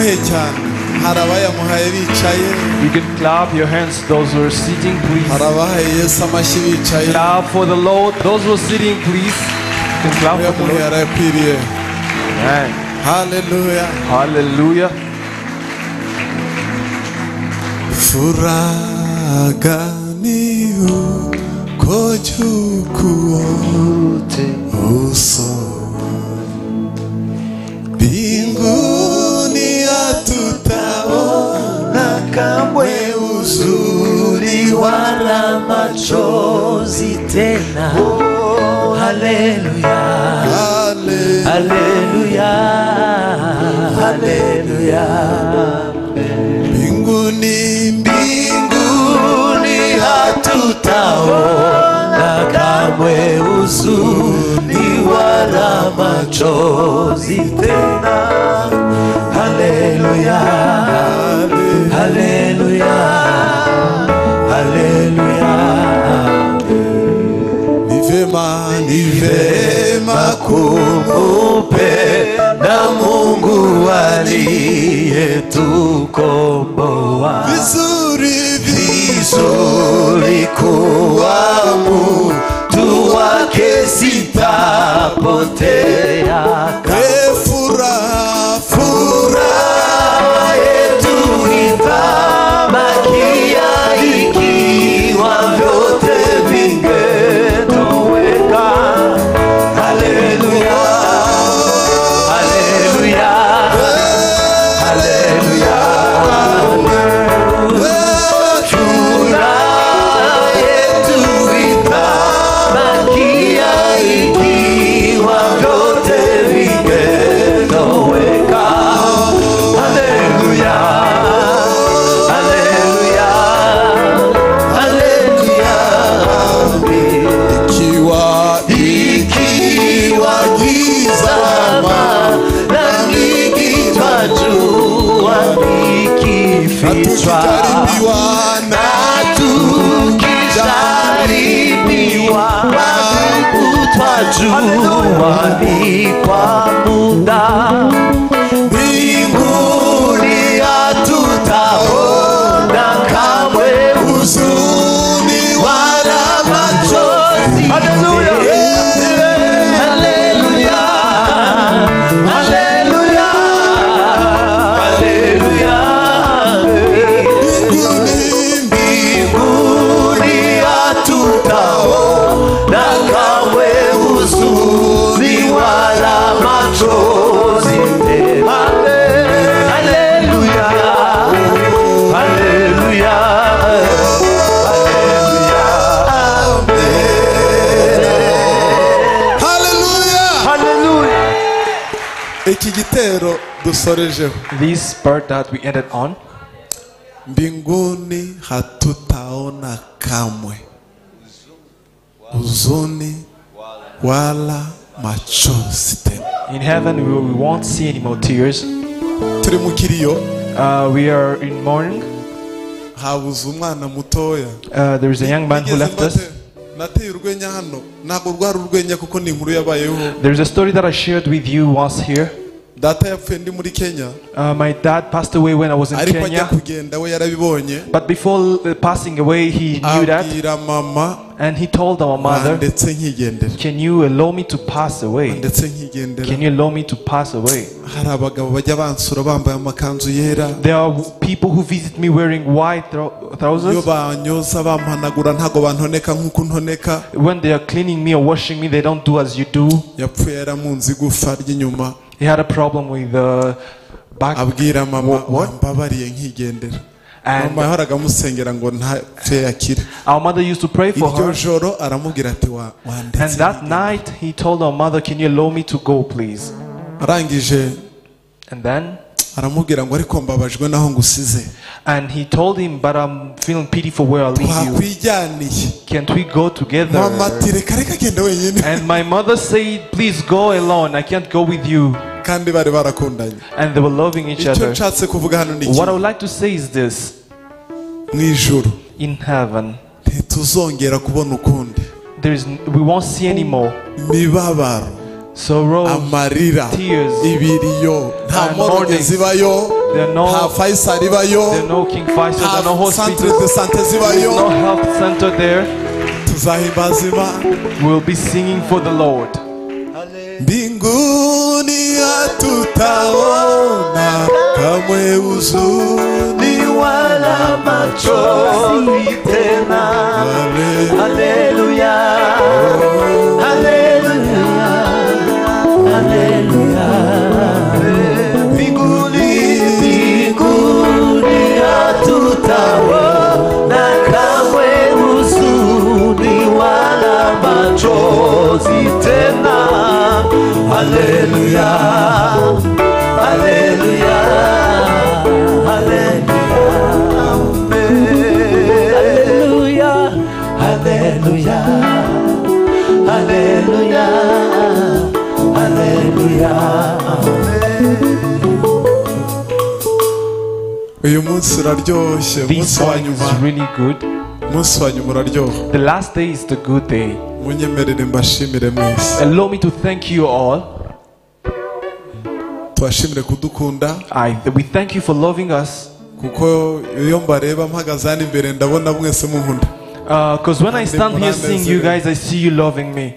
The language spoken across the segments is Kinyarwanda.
Mwayamuhe cyane. Hari abayamuhaye bicaye. You can clap your hands, those who are sitting, please. Hari abahaye Yesu amashyi bicaye. Clap for the Lord. Those who are sitting, please. You can clap for the Muyamuhe Lord. arayakwiriye. Amen. Haleluya. Hallelujah. Furaha gani uko juu kuote uso mbinguni hatutaona kamwe huzuni wala machozi tena. Haleluya, haleluya, haleluya. Mbinguni, mbinguni hatutaona kamwe huzuni wala machozi tena. Haleluya, haleluya, haleluya. Ni vema, ni vema kumupenda Mungu aliyetukomboa. Vizuri, vizuri kuwa mtu wake, sitapotea. Furaha, furaha yetu itabakia ikiwa vyote vingetoweka. Haleluya, haleluya, haleluya. Furaha yetu itabakia ikiwa vyote vingetoweka. Haleluya, haleluya, haleluya. Ikiwa giza na nikitwajua nikifichwa na tukijaribiwa, twajua ni kwa muda. Mbinguni hatutaona kamwe huzuni wala machozi. Haleluya. Haleluya, haleluya, haleluya. Mbinguni hatutaona kamwe huzuni wala machozi tena. Haleluya, haleluya, haleluya. Haleluya. Hallelujah. Iki gitero dusorejeho. This part that we ended on. Mbinguni hatutaona kamwe huzuni wala machozi tena. In heaven we won't see any more tears. Turi mu kiriyo. We are in mourning. Habuze umwana mutoya. There is a young man who Nigeze left us. Nateye urwenya hano, ntabwo rwari urwenya kuko ni inkuru yabayeho. There is a story that I shared with you once here. Data yapfuye ndi muri Kenya. My dad passed away when I was in Ariko ajya Kenya. kugenda we yarabibonye. But before passing away, he knew that. Abwira mama. And he told our mother, ndetse nkigendera. Can you allow me to pass away? Ndetse nkigendera. Can you allow me to pass away? Hari abagabo bajya bansura bambaye amakanzu yera. There are people who visit me wearing white trousers. Iyo banyoza bampanagura ntago bantoneka nkuko ntoneka. When they are cleaning me or washing me, they don't do as you do. Yapfuye yaramunze igufa ry'inyuma. He had a problem with the back. Abwira mama wambabariye nkigendera. And Mama yahoraga amusengera ngo ntapfe akire. Our mother used to pray for Iryo her. joro aramubwira ati wandetse. And that night he told our mother, can you allow me to go, please? Arangije. And then aramubwira ngo ariko mbabajwe naho ngusize. And he told him, but I'm feeling pity for where I leave you. Twakwijyaniye. Can't we go together? Mama ati reka reka genda wenyine. And my mother said, please go alone. I can't go with you. Kandi bari barakundanye. And they were loving each Icyo other. nshatse kuvuga hano ni iki? What I would like to say is this. Mu ijuru. In heaven, ntituzongera kubona ukundi. We won't see anymore. Imibabaro, Sorrow, amarira, tears, ibiriyo, nta and moroge mournings. zibayo. There are nta no, Faisal ibayo, there are no King Faisal, there are no nta centre hospitals, de sante zibayo. no health center there. Tuzahimbaza Imana. We'll be singing for the Lord. Mbinguni hatutaona kamwe huzuni wala machozi tena. Haleluya, haleluya, haleluya. Mbinguni, mbinguni hatutaona kamwe huzuni wala machozi tena. Haleluya, haleluya, haleluya. Haleluya, haleluya, haleluya. Uyu munsi uraryoshye, This umunsi wa morning nyuma, is really good. umunsi wa nyuma uraryoha. The last day is the good day. Munyemerere mbashimire mwese. Allow me to thank you all. Tubashimire kudukunda, We thank you for loving us. kuko iyo mbareba mpagaze hano imbere ndabona mwese munkunda. Because when I stand here seeing you guys, I see you loving me.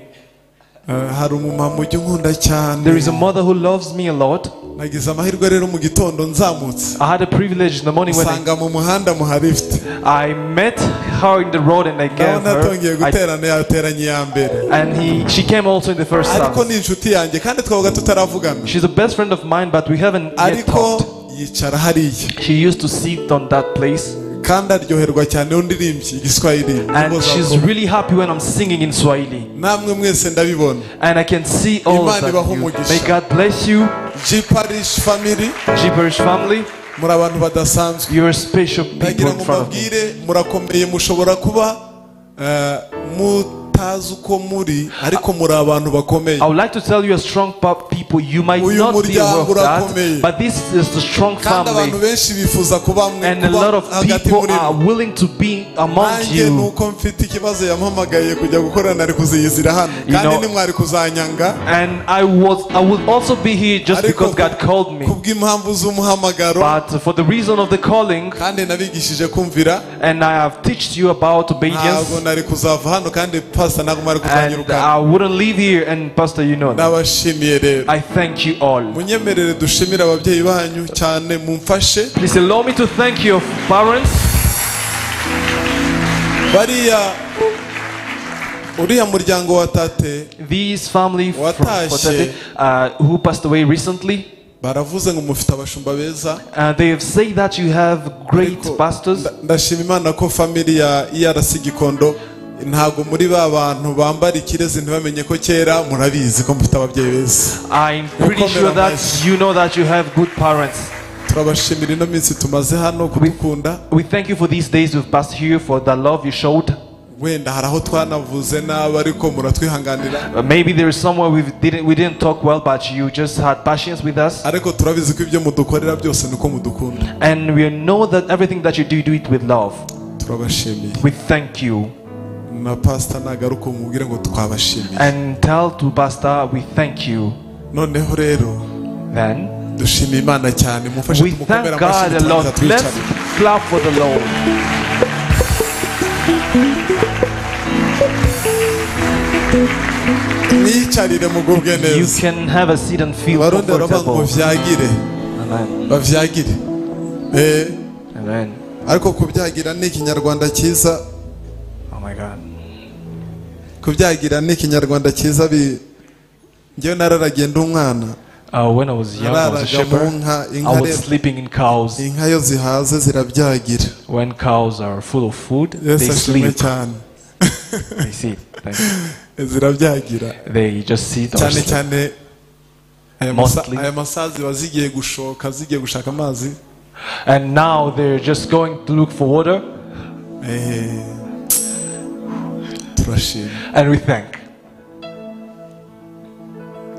Hari umumama ujya unkunda cyane. There is a mother who loves me a lot. Nagize amahirwe rero mu gitondo nzamutse, I had a privilege in the morning when nsanga mu muhanda muha lift. I met her in the road and I gave Ndabona atongeye her. guterana, yateranye iya mbere. And she came also in the first Ariko service. ni inshuti yanjye kandi twabaga tutaravugana. She's a best friend of mine, but we haven't yet Ariko talked. yicara hariya She used to sit on that place, kandi aryoherwa cyane iyo ndirimbye igiswahili. and she's really happy when I'm singing in Swahili. Namwe mwese ndabibona. And I can see all of Imana that. ibahe You. umugisha. May God bless you, G Parish family, G Parish family. muri abantu badasanzwe. You're special people Ndagira in ngo front of me. mbabwire, murakomeye, mushobora kuba mutazi uko muri, ariko muri abantu bakomeye. I would like to tell you, a strong people, you might Uyu not be aware muryango of that, urakomeye. but this is the strong Kandi abantu family, benshi bifuza kuba mwe, and a lot kuba of hagati people muri are mwe. willing to be among Nanjye you. nuko mfite ikibazo yampamagaye kujya gukora, nari kuziyizira hano, You kandi know- ntimwari kuzanyanga. And I would also be here just Ariko because God called me. kubw'impamvu z'umuhamagaro, But for the reason of the calling, kandi nabigishije kumvira, and I have teached you about obedience, ntabwo nari kuzava hano, kandi pastor ntabwo mwari and kuzanyirukana. I wouldn't leave here. And Pastor, you know that. Ndabashimiye rero. I thank you all. Munyemerere dushimire ababyeyi banyu cyane, mumfashe. Please allow me to thank your parents. Bariya uriya muryango wa tate, These family from Watashye. Potate, who passed away recently, baravuze ngo mufite abashumba beza. they have said that you have great Ariko pastors. ndashima Imana ko family ya ERC Gikondo ntabwo muri ba bantu bambara ikirezi ntibamenye ko kera, murabizi ko mufite ababyeyi beza. I'm pretty Mukomere sure that amashyi. you know that you have good parents. Turabashimira ino minsi tumaze hano kudukunda. We thank you for these days we've passed here, for the love you showed. Wenda hari aho twanavuze nabi, ariko muratwihanganira. Maybe there is somewhere we didn't talk well, but you just had patience with us. Ariko turabizi ko ibyo mudukorera byose niko mudukunda. And we know that everything that you do, you do it with love. Turabashimiye. We thank you. Na pastor nagaruka umubwire ngo twabashimiye. And tell to Pastor, we thank you. Noneho rero Then dushimiye Imana cyane, mufashe we tumukomere thank amashyi God a lot. turangiza Let's twicare. clap for the Lord. Mwiyicarire mugubwe You neza. can have a seat and feel Abarundi baravuga ngo comfortable. vyagire, Amen. bavyagire. Amen. Ariko kubyagira ni ikinyarwanda cyiza. Oh my God. Kubyagira ni ikinyarwanda cyiza. Njyewe nararagiye ndi umwana. When I was young, I was a Nararaga mu shepherd. nka, I inka was rero, sleeping in cows. inka iyo zihaze zirabyagira. When cows are full of food, Yesu they ashimwe sleep. cyane. They sit. Thank you. Zirabyagira They just sit or cyane sleep. cyane. Mostly. Aya masaha ziba zigiye gushoka, zigiye gushaka amazi. And now they're just going to look for water. Turashima. And we thank.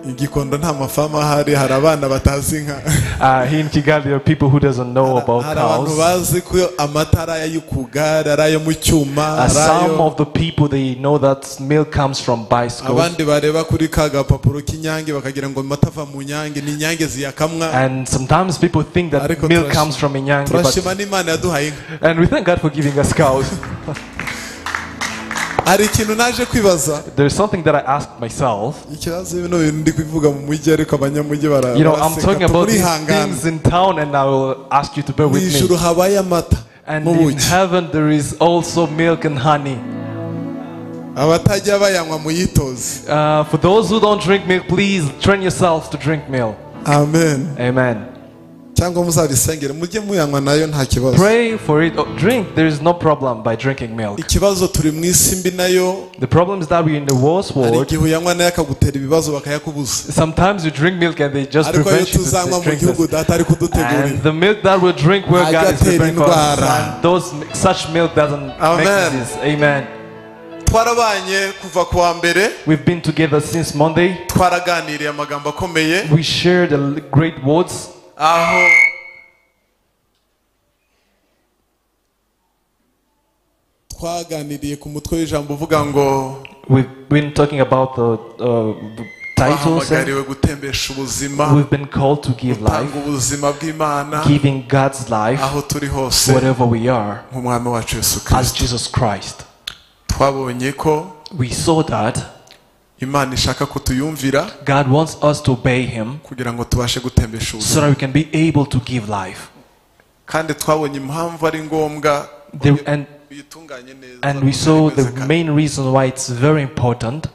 Igikondo nta mafamu ahari, hari abana batazi inka. Here in Kigali, there are people who doesn't know about Hari abantu cows. bazi ko amata ari ayo ku gare, ari ayo mu cyuma, ari Some ayo of the people, they know that milk comes from bicycles. Abandi bareba kuri ka gapapuro k'inyange bakagira ngo amata ava mu nyange, ni inyange ziyakamwa. And sometimes people think that Ariko milk comes from Inyange. Turashima n'Imana yaduhaye inka. And we thank God for giving us cows. Hari ikintu naje kwibaza. There's something that I asked myself. Ikibazo bino bintu ndi kubivuga mu mujyi ariko abanyamujyi You know, I'm baraseka. talking about these Turihangana. things in town, and I will ask you to bear Mu with ijuru me. habaye amata And in n'ubuki. heaven there is also milk and honey. Abatajya bayanywa muyitoze. For those who don't drink milk, please train yourself to drink milk. Amen. Amen. Cyangwa muzabisengere mujye muyanywa nayo nta kibazo. Pray for it. Oh, drink. There is no problem by drinking milk. Ikibazo turi mu isi mbi nayo. The problem is that we're in the worst Hari world. igihe uyanywa nayo akagutera ibibazo bakayakubuza. Sometimes you drink milk and they just Ariko ayo prevent you to tuzanywa mu drink gihugu this. data ari kudutegurira. And the milk that we drink where God is Ajya atera preparing for us, indwara. and those such milk doesn't make Amen. disease. Amen. Twarabanye kuva ku wa mbere. We've been together since Monday. Twaraganiriye amagambo akomeye. We shared the great words. Aho twaganiriye ku mutwe w'ijambo uvuga ngo We've been talking about the titles. Twahamagariwe gutembesha ubuzima. We've been called to give Gutanga life, ubuzima bw'Imana giving God's life aho turi hose wherever we are, nk'umwami wacu Yesu as Kristo. Jesus Christ. Twabonye ko We saw that Imana ishaka ko tuyumvira God wants us to obey Him kugira ngo tubashe gutembesha so ubuzima. that we can be able to give life. Kandi twabonye impamvu ari ngombwa uyitunganye neza. And we saw the main reason why it's very important.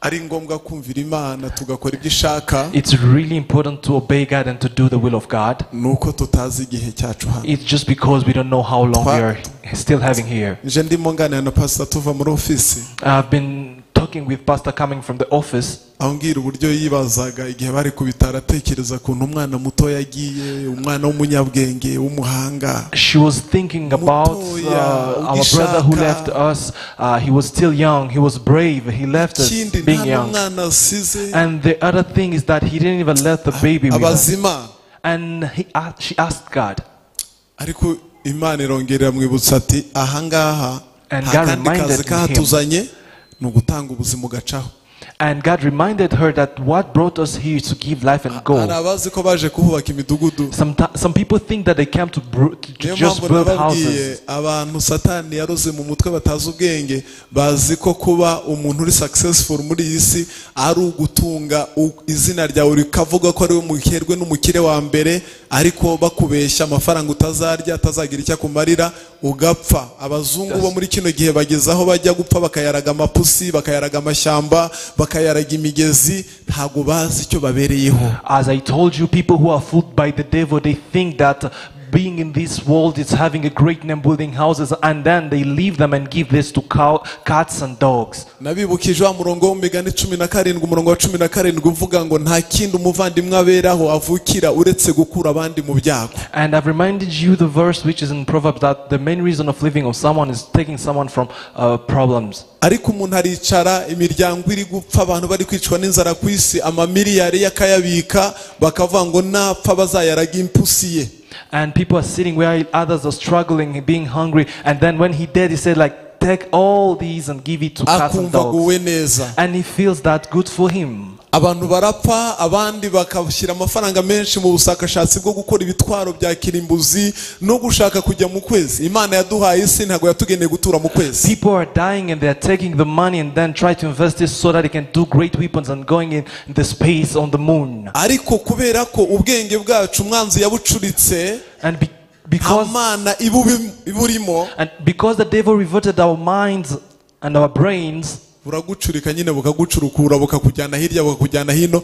Ari ngombwa kumvira Imana tugakora ibyo ishaka. It's really important to obey God and to do the will of God. Nuko tutazi igihe cyacu hano. It's just because we don't know how long we are still having here. Nje ndimo nganira na pastor tuva muri office. I've been talking with pastor coming from the office. Ambwira uburyo yibazaga igihe bari ku bitaro atekereza kuntu umwana muto yagiye, umwana w'umunyabwenge w'umuhanga. She was thinking about our brother who left us. He was still young. He was brave. He left us being young. And the other thing is that he didn't even let the baby with us. And she asked God. Ariko Imana irongera mwibutsa ati ahangaha And God reminded him. And God reminded her that what brought us here is to give life and go. Some people think that they came to just build houses. As I told you, people who are fooled by the devil, they think that being in this world is having a great name, building houses, and then they leave them and give this to cats and dogs. Nabibukije wa murongo w'imigani 17 umurongo wa 17 uvuga ngo nta kindi umuvandimwe aberaho avukira uretse gukura abandi mu byago. And I've reminded you the verse which is in Proverbs that the main reason of living of someone is taking someone from problems. Ariko umuntu aricara imiryango iri gupfa abantu bari kwicwa n'inzara ku isi amamiliyari yakayabika bakavuga ngo napfa bazayaraga impusi ye. And people are sitting where others are struggling, being hungry. And then when he dead, he said, like, take all these and give it to cats and dogs. And he feels that good for him. Abantu barapfa abandi bakashyira amafaranga menshi mu bushakashatsi bwo gukora ibitwaro bya kirimbuzi no gushaka kujya mu kwezi. Imana yaduhaye isi ntago yatugeneye gutura mu kwezi. People are dying and they are taking the money and then try to invest it so that they can do great weapons and going in the space on the moon. Ariko kubera ko ubwenge bwacu umwanzi yabucuritse and because Imana iburimo and because the devil reverted our minds and our brains, buragucurika nyine bukagucurukura bukakujyana hirya bukakujyana hino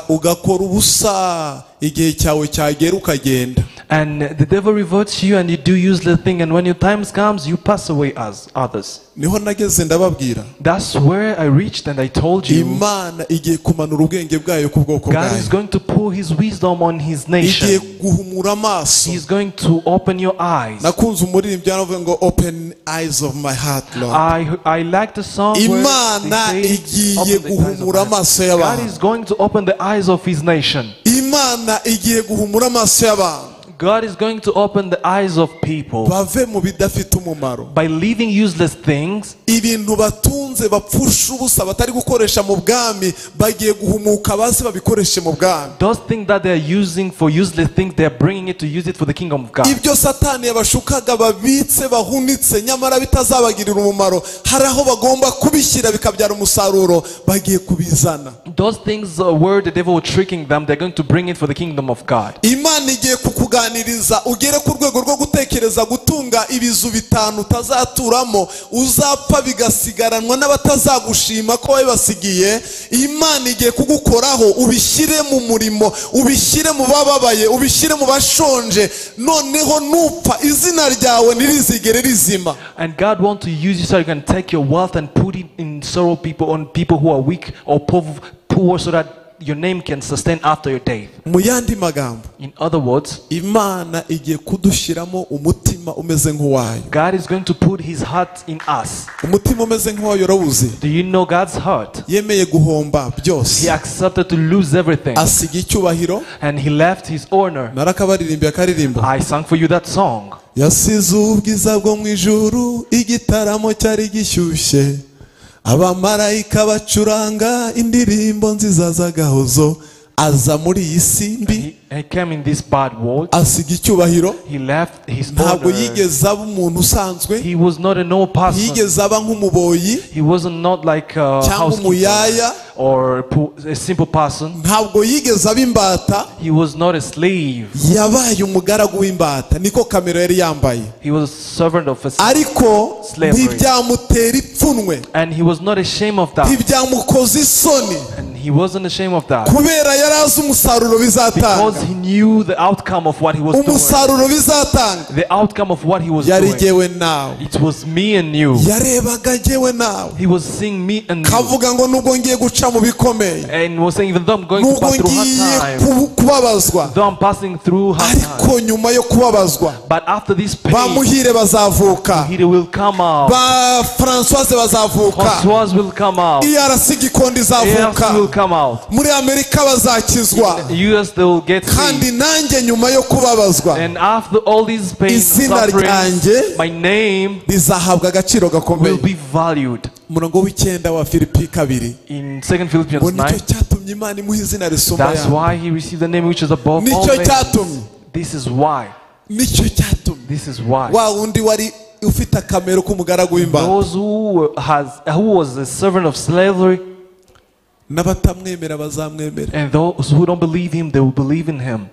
ugakora ubusa igihe cyawe cyagera ukagenda. And the devil reverts you and you do useless thing, and when your time comes, you pass away as others. Niho nageze ndababwira. That's where I reached and I told you. Imana igiye kumanura ubwenge bwayo ku bwoko God bwayo. is going to pour his wisdom on his nation. Igiye guhumura amaso. He's going to open your eyes. Nakunze umuririmbyi aravuga ngo open eyes of my heart, Lord. I like the song where Imana they say, igiye open the eyes of guhumura my amaso heart. y'abantu. God is going to open the eyes of his nation. Imana igiye guhumura amaso y'abantu. God is going to open the eyes of people bave mu bidafite umumaro. by leaving useless things. Ibintu batunze bapfusha ubusa batari gukoresha mu bwami bagiye guhumuka basi babikoreshe mu bwami. Those things that they are using for useless things, they are bringing it to use it for the kingdom of God. Ibyo Satani yabashukaga babitse bahunitse nyamara bitazabagirira umumaro, hari aho bagomba kubishyira bikabyara umusaruro, bagiye kubizana. Those things where the devil was tricking them, they are going to bring it for the kingdom of God. Imana igiye kukuganiriza ugere ku rwego rwo gutekereza gutunga ibizu bitanu utazaturamo, uzapfa bigasigaranwa n'abatazagushima ko wabibasigiye. Imana igiye kugukoraho ubishyire mu murimo, ubishyire mu bababaye, ubishyire mu bashonje, noneho nupfa izina ryawe ntirizigere rizima. And God wants to use you so you can take your wealth and put it in sorrow people, on people who are weak or poor, so that your name can sustain after your death. Mu yandi magambo, in other words, Imana igiye kudushyiramo umutima umeze nk'uwayo. God is going to put his heart in us. Umutima umeze nk'uwayo urawuzi. Do you know God's heart? Yemeye guhomba byose. He accepted to lose everything. Asiga icyubahiro. And he left his honor. Narakabaririmbye akaririmbo. I sang for you that song. Yasize ubwiza bwo mu ijuru, igitaramo cyari gishyushye. Abamarayika bacuranga indirimbo nziza z'agahozo, aza muri iyi si mbi. He came in this bad world. Asiga icyubahiro. He left his Ntabwo honor. yigeze aba umuntu usanzwe. He was not a normal person. Yigeze aba nk'umuboyi. He was not like a cyangwa housekeeper umuyaya. or a simple person. Ntabwo yigeze aba imbata. He was not a slave. Yabaye umugaragu w'imbata, niko kamero yari yambaye. He was a servant of a Ariko slavery. ntibyamutera ipfunwe. And he was not ashamed of that. Ntibyamukoza isoni. And he wasn't ashamed of that. Kubera yari azi umusaruro bizatanga. Because he knew the outcome of what he was doing. Umusaruro bizatanga. The outcome of what he was Yari doing. jyewe nawe. It was me and you. Yarebaga jyewe nawe. He was seeing me and you. Kavuga ngo nubwo ngiye guca mu bikomeye. And was saying, even though I'm going to pass through hard time, kubabazwa. though I'm passing through hard time, Ariko nyuma yo kubabazwa, but after this pain, Bamuhire bazavuka. he will come out. Ba Françoise bazavuka. Françoise will come out. ERC Gikondo izavuka. ERC will come out. Muri Amerika bazakizwa. In the US they will get Kandi saved. nanjye nyuma yo kubabazwa, And after all these pain, izina ryanjye suffering, my name rizahabwa agaciro gakomeye. will be valued. Umurongo w'icyenda wa Filipi 2. In 2 Philippians Ngo nicyo 9, cyatumye Imana imuha izina risumba that's ayandi. why he received the name which is above all Nicyo names. cyatumye. This is why. Nicyo cyatumye. This is why. Wa wundi wari ufite akamero k'umugaragu w'imbata. Those who was a servant of slavery, N'abatamwemera bazamwemera. and those who don't believe him, they will believe in him.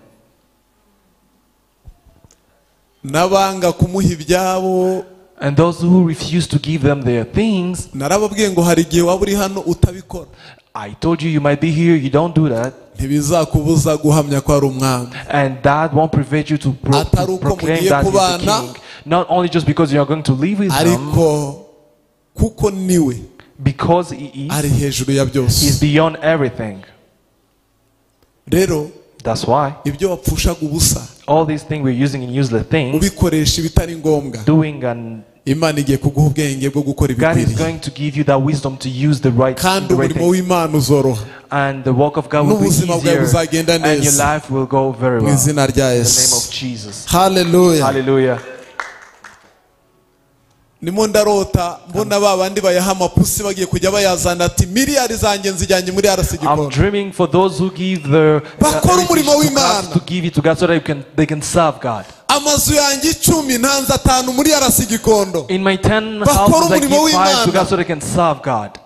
N'abanga kumuha ibyabo. And those who refuse to give them their things, Narababwiye ngo hari igihe waba uri hano utabikora. I told you, you might be here, you don't do that. Ntibizakubuza guhamya ko ari umwami. And that won't prevent you to Atari uko proclaim mugiye that he's the kubana, king. Not only just because you are going to live with him, ariko kuko niwe because he is, ari hejuru ya byose. he's beyond everything. Rero That's why ibyo wapfushaga ubusa, all these things we're using in useless things, ubikoresha ibitari ngombwa, doing, and Imana igiye kuguha ubwenge bwo gukora God is ibikwiriye. going to give you that wisdom to use the right, Kandi the right umurimo things. w'Imana uzoroha. And the work of God will be N'ubuzima bwawe easier, buzagenda and your neza. life will go very Mu well. izina rya In the Yesu. name of Jesus. Hallelujah. Hallelujah. Nimo ndarota mbona ba bandi bayaha amapusi bagiye kujya bayazana ati miliyari zanjye nzijyanye muri RC I'm Gikondo. dreaming for those who give their Bakora umurimo to God, w'Imana. to give it to God so that they can serve God. Amazu yanjye 10 ntanze 5 muri RC Gikondo. In my 10 Bakora houses I give umurimo 5 to w'Imana. God so they can serve God.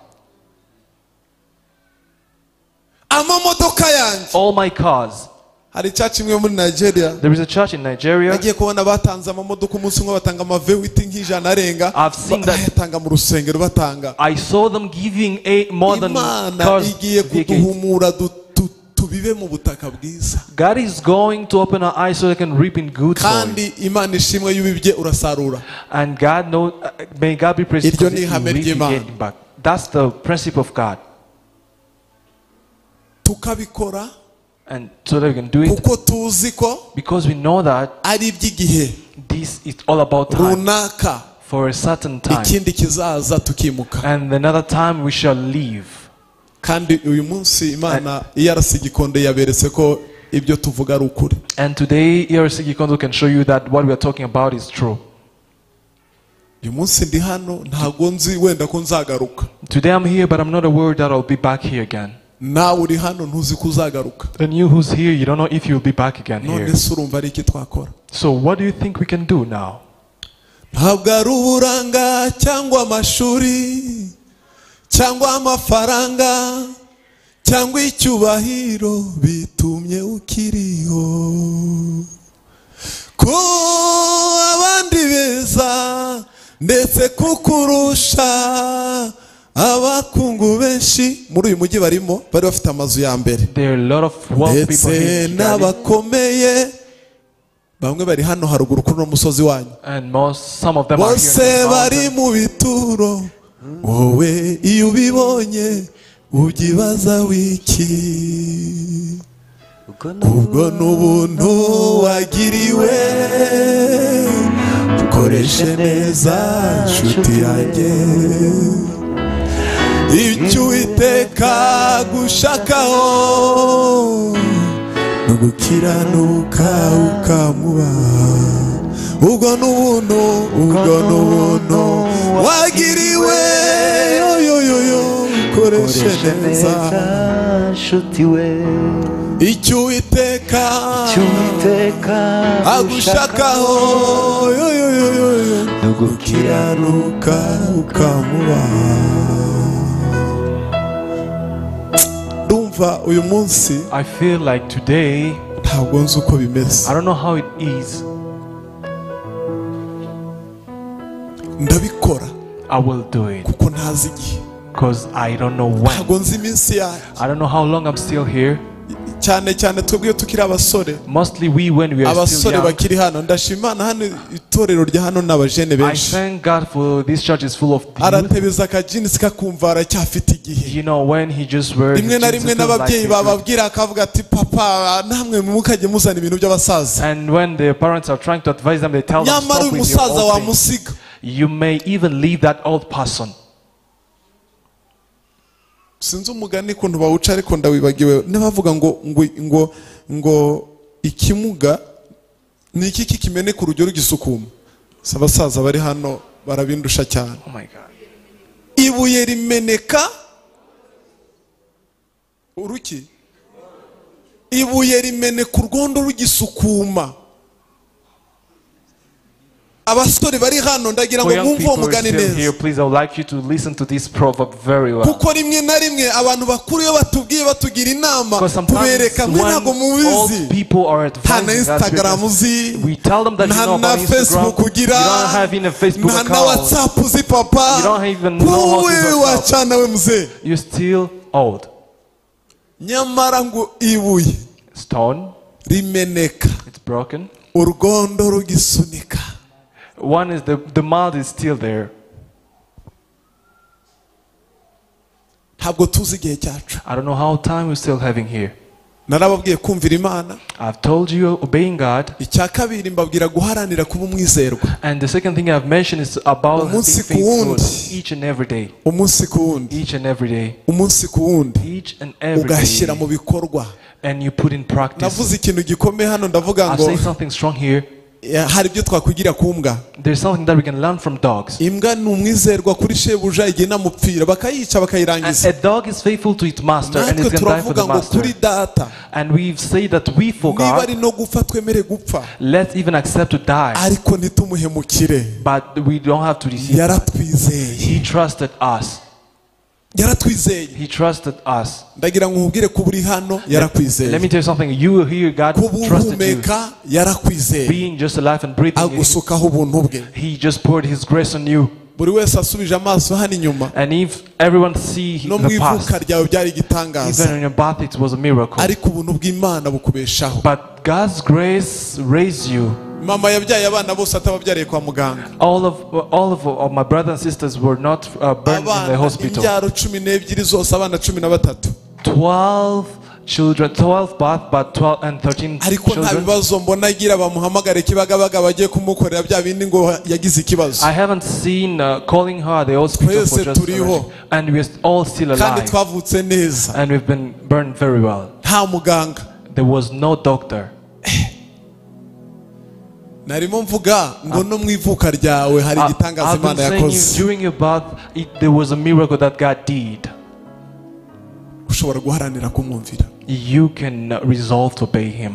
Amamodoka yanjye. All my cars. Hari church imwe muri Nigeria. There is a church in Nigeria. Nagiye kubona batanze amamodoka umunsi umwe batanga amavewiti nk'ijana arenga. I've seen that. Bayatanga mu rusengero batanga. I saw them giving more than Imana cars. igiye kuduhumura tubibe mu butaka bwiza. God is going to open our eyes so they can reap in good soil. Kandi Imana ishimwe y'ubibye urasarura. And God know, may God be praised. Iryo ni ihame ry'Imana. That's the principle of God. Tukabikora. And so that we can do it. Kuko tuzi ko because we know that ari iby'igihe. This is all about time. Runaka. For a certain time. Ikindi kizaza tukimuka. And another time we shall leave. Kandi uyu munsi Imana ERC Gikondo yaberetse ko ibyo tuvuga ari ukuri. And today ERC Gikondo can show you that what we are talking about is true. Uyu munsi ndi hano ntago nzi wenda ko nzagaruka. Today I'm here, but I'm not aware that I'll be back here again. Nawe uri hano ntuzi ko uzagaruka. And you who's here, you don't know if you'll be back again here. None se urumva ari iki twakora? So what do you think we can do now? Ntabwo ari uburanga cyangwa amashuri cyangwa amafaranga cyangwa icyubahiro bitumye ukiriho, ko abandi beza ndetse kukurusha abakungu benshi muri uyu mujyi barimo bari bafite amazu ya mbere, ndetse n'abakomeye bamwe bari hano haruguru kuri uno musozi wanyu, bose bari mu bituro. Wowe iyo ubibonye ubyibaza wiki, ubwo n'ubuntu wagiriwe ukoreshe neza nshuti yanjye, icyo Uwiteka gushakaho no gukiranuka ukamuba, ubwo n'ubuntu, ubwo n'ubuntu wagiriwe, yoyoyoyo koreshe neza nshuti we, icyo Uwiteka agushakaho, yoyoyoyo no gukiranuka ukamuba. Ndumva uyu munsi I feel like today ntabwo nzi uko bimeze. I don't know how it is. Ndabikora. I will do it. Kuko ntazi igihe. Because I don't know when. Ntabwo nzi iminsi yanjye. I don't know how long I'm still here. Cyane cyane twebwe iyo tukiri abasore. Mostly we when we are still abasore young. Bakiri hano ndashima Imana hano itorero rya hano n'abajene I benshi. thank God for this church is full of youth. Aratebeza akajinsi kakumva aracyafite igihe. You know when he just wears rimwe na rimwe n'ababyeyi bababwira akavuga ati papa namwe mukajye muzana ibintu by'abasaza. And when their parents are trying to advise them, they tell them nyamara stop uyu with your musaza old things. wamusiga. You may even leave that old person. Sinzi umugani kuntu bawuca ariko ndawibagiwe n'abavuga ngo ngo ngo ngo ikimuga ni iki kimeneka urugero rugisukuma. Abasaza bari hano barabindusha cyane. Oh my God. Ibuye rimeneka uruki, ibuye rimeneka urwondo rugisukuma. Abasore bari hano ndagira ngo mwumve uwo mugani neza. Please, I would like you to listen to this proverb very well. Kuko rimwe na rimwe abantu bakuru iyo batubwiye batugira inama tubereka mwe ntabwo mubizi. Nta na Instagram uzi, nta na Facebook ugira, nta na WhatsApp uzi papa. Wowe wacana we mzee. You're still old. Nyamara ngo ibuye stone rimeneka, it's broken, urwondo rugisunika. One is the mud is still there. Ntabwo tuzi igihe cyacu. I don't know how time we're still having here. Narababwiye kumvira Imana. I've told you obeying God. Icya kabiri mbabwira guharanira kuba umwizerwa. And the second thing I've mentioned is about being faithful each and every day. Umunsi ku wundi. Each and every day. Umunsi ku wundi. Each and every day. Ugashyira mu bikorwa. And you put in practice. Navuze ikintu gikomeye hano ndavuga ngo I've said something strong here. Hari ibyo twakwigira ku mbwa. There's something that we can learn from dogs. Imbwa ni umwizerwa kuri shebuja igihe namupfira bakayica bakayirangiza. A dog is faithful to its master and it can die for the master. Kuri data. And we've said that we for niba God, ari no gupfa twemere gupfa. Let's even accept to die. Ariko ntitumuhemukire. But we don't have to deceive. Yaratwizeye. He trusted us. Yaratwizeye. He trusted us. Ndagira ngo nkubwire ko uri hano yarakwizeye. Let me tell you something. You will hear God trusted you. Yarakwizeye. Being just alive and breathing. Agusukaho ubuntu bwe. He just poured his grace on you. Buri wese asubije amaso hano inyuma. And if everyone see no mu the ivuka past, ryawe byari igitangaza. Even in your birth it was a miracle. Ariko ubuntu bw'Imana bukubeshaho. But God's grace raised you. Mama yabyaye abana bose atababyariye kwa muganga. All of my brothers and sisters were not burned in the hospital. Imbyaro 12 zose abana 13. 12 children, 12 birth, but 12 and 13 ariko nta children. bibazo mbona agira bamuhamagare Kibagabaga bagiye kumukorera bya bindi ngo yagize ikibazo. I haven't seen calling her at the hospital for just and we are all still alive. Kandi twavutse neza. And we've been burned very well. Nta muganga. There was no doctor. Narimo mvuga ngo no mu ivuka ryawe hari igitangaza Imana yakoze. During your birth, there was a miracle that God did. Ushobora guharanira kumwumvira. You can resolve to obey him.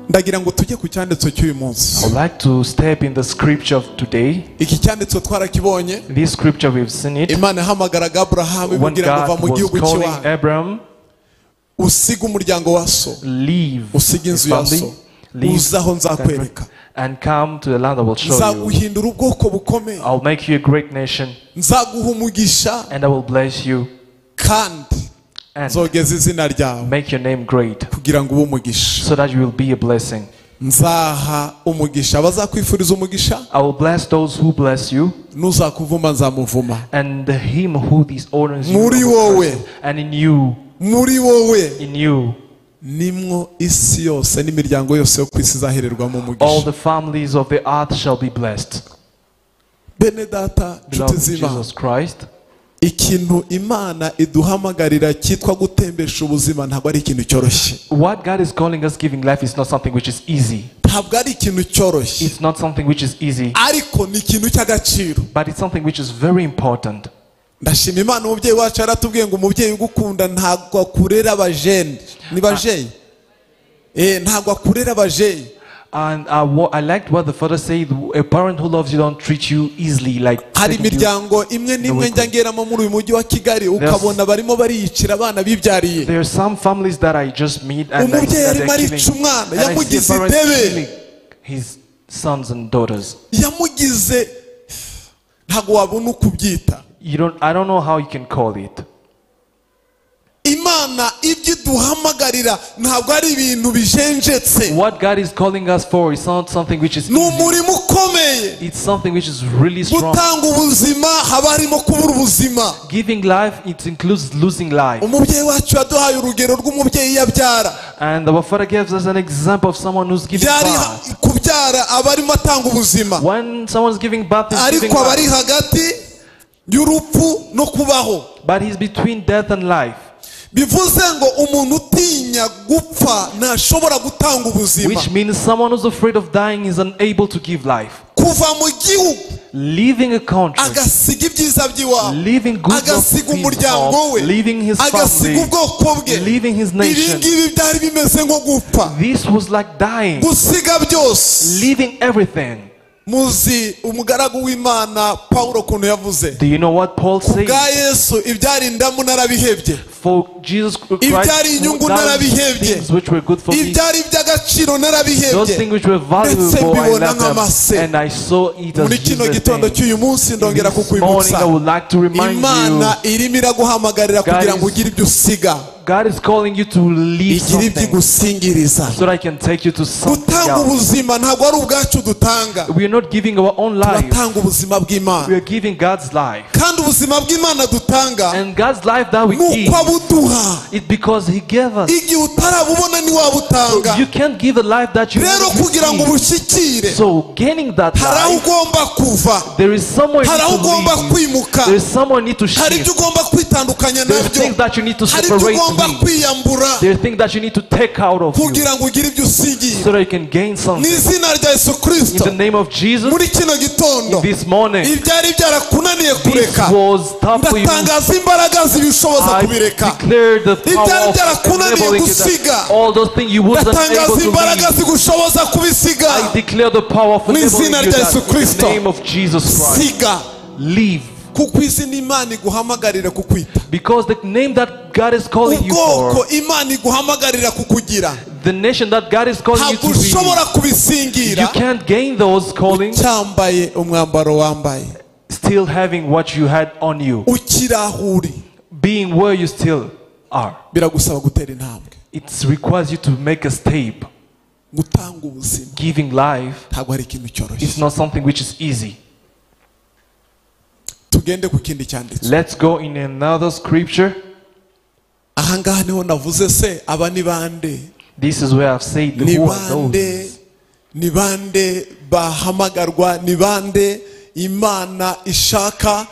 Ndagira ngo tujye ku cyanditso cy'uyu munsi. I would like to step in the scripture of today. Iki cyanditso twarakibonye. This scripture we've seen it. Imana ihamagaraga Abraham imubwira ngo va mu gihugu cy'iwabo. Abraham, usiga umuryango wa so. Leave. Usiga inzu ya so. Uzaho nzakwereka. And come to the land I will show you. Nzaguhindura ubwoko bukomeye. I'll make you a great nation. Nzaguha umugisha. And I will bless you. Kandi nzogeza izina ryawe. Make your name great. Kugira ngo ube umugisha. So that you will be a blessing. Nzaha umugisha abazakwifuriza umugisha. I will bless those who bless you. Nuzakuvuma nzamuvuma. And him who dishonors you. Muri wowe. And in you. Muri wowe. In you. Nimwo isi yose n'imiryango yose yo kwisi izahererwamo umugisha. All the families of the earth shall be blessed. Bene data, nshuti z'Imana, Jesus Christ. Ikintu Imana iduhamagarira cyitwa gutembesha ubuzima ntabwo ari ikintu cyoroshye. What God is calling us giving life is not something which is easy. Ntabwo ari ikintu cyoroshye. It's not something which is easy. Ariko ni ikintu cy'agaciro. But it's something which is very important. Ndashima Imana umubyeyi wacu yaratubwiye ngo umubyeyi ugukunda ntabwo akurera abajene. Ni bajeyi? Ntabwo akurera abajeyi. And I liked what the father said. A parent who loves you don't treat you easily like. Hari imiryango imwe n'imwe njya ngeramo muri uyu mujyi wa Kigali ukabona barimo bariyicira abana bibyariye. There are some families that I just meet and I see umubyeyi that arimo they're arica killing. umwana And I see yamugize a parent idebe. killing his sons and daughters. Yamugize ntabwo wabona uko ubyita. I don't know how you can call it. Imana ibyo iduhamagarira ntabwo ari ibintu bijenjetse. What God is calling us for is not something which is Ni easy. umurimo ukomeye. It's something which is really strong. Gutanga ubuzima haba harimo kubura ubuzima. Giving life, it includes losing life. Umubyeyi wacu yaduhaye urugero rw'umubyeyi yabyara. And our father gives us an example of someone who's giving birth. Kubyara aba arimo atanga ubuzima. When someone's giving birth, he's giving Ariko aba ari life. hagati y'urupfu no kubaho. But he's between death and life. Bivuze ngo umuntu utinya gupfa ntashobora gutanga ubuzima. Which means someone who's afraid of dying is unable to give life. Kuva mu gihugu, leaving a country, agasiga ibyiza by'iwabo, leaving goods of agasiga his umuryango home, we, leaving his agasiga family, ubwoko bwe, leaving his nation. Ibi ngibi byari bimeze nko gupfa. This was like dying. Gusiga byose, leaving everything. Muzi umugaragu w'Imana Paulo kuntu yavuze. Do you know what Paul said? Kubwa Yesu ibyari indamu narabihebye. For Jesus Christ, ibyari inyungu narabihebye. things which were good for me, ibyari iby'agaciro narabihebye. Those things which were valuable, I left them, and I saw it as Muri kino useless gitondo things. cy'uyu munsi ndongera This morning kukwibutsa. I would like to remind Imana you, irimo iraguhamagarira kugira ngo ugire ibyo usiga. God is calling you to leave something so that I can take you to something Gutanga else. ubuzima ntabwo ari ubwacu dutanga. We are not giving our own life. Turatanga ubuzima bw'Imana. We are giving God's life. Kandi ubuzima bw'Imana dutanga, and God's life that we give, nuko abuduha. it's because He gave us. Igihe utarabubona ntiwabutanga. So you can't give a life that you Rero kugira ngo ubushyikire, so gaining that hari aho life, ugomba kuva. there is somewhere you Hari aho need to ugomba leave. kwimuka. There is somewhere you need to Hari shift. ibyo ugomba kwitandukanya There are nabyo. things that you need to Hari ibyo separate ugomba with. kwiyambura. There are things that you need to take out of you Kugira ngo ugire ibyo usigiye. so that you can gain something. Mu izina rya Yesu Kristo. In the name of Jesus, Muri kino gitondo, this morning, ibyari byarakunaniye this kureka, was tough for you. ndatangaza imbaraga zibishoboza I kubireka. declare the power Ibyari of byarakunaniye enabling you gusiga, that all those things you wasn't ndatangaza able to imbaraga leave. zigushoboza kubisiga. I declare the power of Mu enabling izina you rya that Yesu in the Kristo. name of Jesus Christ. Siga. Leave. Kuko izina Imana iguhamagarira kukwita. Because the name that God is calling you Ubwoko for, Imana iguhamagarira kukugira, The nation that God is calling you Ntabwo to be. ushobora kubisingira You can't gain those callings ucyambaye umwambaro wambaye, still having what you had on you, ukiri aho uri. being where you still are. Biragusaba gutera intambwe. It requires you to make a step. Gutanga ubuzima Giving life ntabwo ari ikintu cyoroshye. is not something which is easy. Tugende ku kindi cyanditswe. Let's go in another scripture. Ahangaha niho navuze se aba ni bande? This is where I've said Ni who are bande? those? Ni bande bahamagarwa? Ni bande Imana ishaka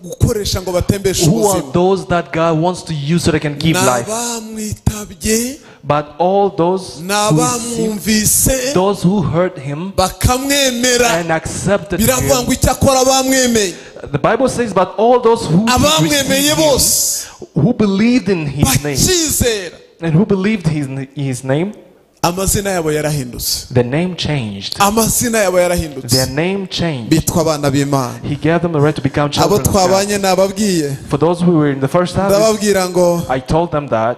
gukoresha ngo batembeshe Who are ubuzima? those that God wants to use so they can give life? N'abamwitabye, But all those who received, n'abamwumvise, those who heard him bakamwemera. and accepted Biravuga him. ngo icyakora bamwemeye. The Bible says, but all those who Abamwemeye received him, bose who believed in his name, bakizera, and who believed his name, amazina yabo yarahindutse. the name changed. Amazina yabo yarahindutse. Their name changed. Bitwa abana b'Imana. He gave them the right to become Abo children of God. twabanye nababwiye, For those who were in the first service, ndababwira ngo I told them that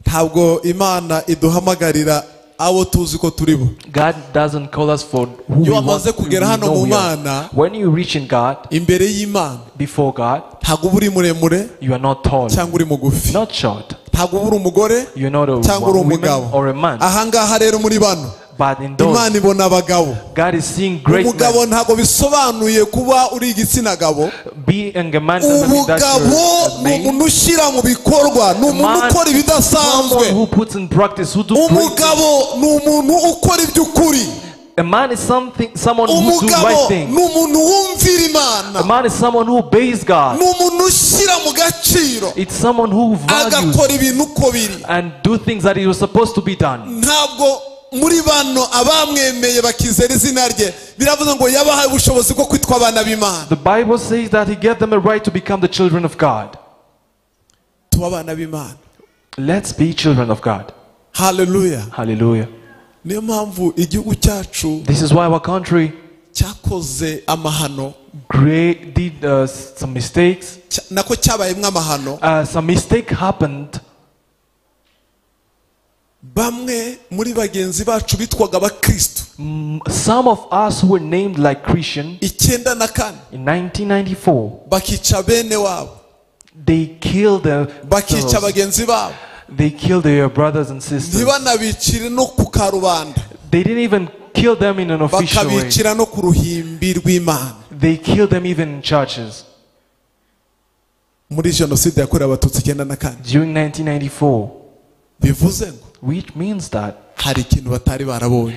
ntabwo Imana iduhamagarira abo tuzi ko turi bo. God doesn't call us for who we Iyo want. wamaze We kugera hano know mu we are. Mana, When you reach in God, imbere y'Imana, before God, ntabwo uba uri muremure you are not tall, cyangwa uri mugufi, not short. ntabwo uba uri umugore You're not a cyangwa uri woman umugabo. or a man. Ahangaha rero muri bano, But in those, Imana ibona abagabo. God is seeing great Umugabo men. ntabwo bisobanuye kuba uri igitsina gabo. Being a man doesn't mean that Ubugabo you're a ni man. umuntu ushyira mu bikorwa, ni umuntu Man, ukora ibidasanzwe. someone who puts in practice, who do great things. Umugabo ni umuntu ukora iby'ukuri. A man is someone who do Umugabo right things. ni umuntu wumvira Imana. A man is someone who obeys God. Ni umuntu ushyira mu gaciro, It's someone who values agakora ibintu uko biri. and do things that it was supposed to be done. Ntabwo muri bano abamwemeye bakizera izina rye, biravuze ngo yabahaye ubushobozi bwo kwitwa abana b'Imana. The Bible says that he gave them a right to become the children of God. Tuba abana b'Imana. Let's be children of God. Hallelujah. Hallelujah. Niyo mpamvu igihugu cyacu This is why our country cyakoze amahano, did some mistakes. Nako cyabayemo amahano. Some mistake happened. Bamwe muri bagenzi bacu bitwaga abakristo. Some of us who were named like Christian 94 in 1994, bakica bene wabo, they killed their bakica bagenzi babo, They killed their brothers and sisters. ntibanabicire no ku karubanda, They didn't even kill them in an official way. bakabicira no ku ruhimbi rw'Imana. They killed them even in churches. Muri jenoside yakorewe Abatutsi 94, During 1994, bivuze ngo which means that hari ikintu batari barabonye.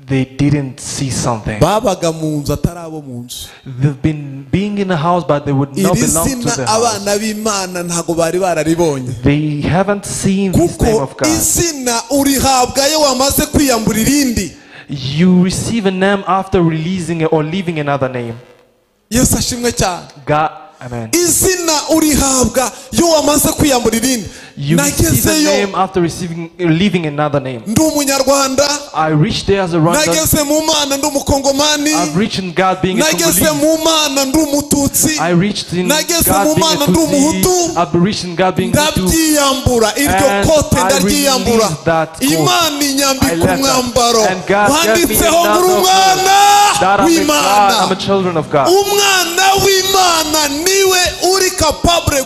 they didn't see something. Babaga mu nzu atari abo mu nzu. They've been being in a house, but they would not Iri belong to zina the house. abana b'Imana ntabwo bari bararibonye. They haven't seen this name Kuko of God. izina urihabwa iyo wamaze kwiyambura irindi. You receive a name after releasing or leaving another name. Yesu ashimwe cyane. God, amen. Izina urihabwa iyo wamaze kwiyambura irindi. You receive a Nagezeyo name after leaving another name. ndi umunyarwanda, I reached there as a Rwandan. nageze mu Mana ndi umukongomani, I've reached in God being a nageze Congolese. mu Mana ndi umututsi, I reached in nageze God mu being a Mana ndi umuhutu, Tutsi. I've reached in God being Hutu. ndabyiyambura iryo And kote I ndaryiyambura. released that coat. Imana I inyambika left that. umwambaro And God gave me wanditseho ngo uri another umwana coat. That I'm a God, I'm w'Imana. a children of God. Umwana w'Imana niwe uri capable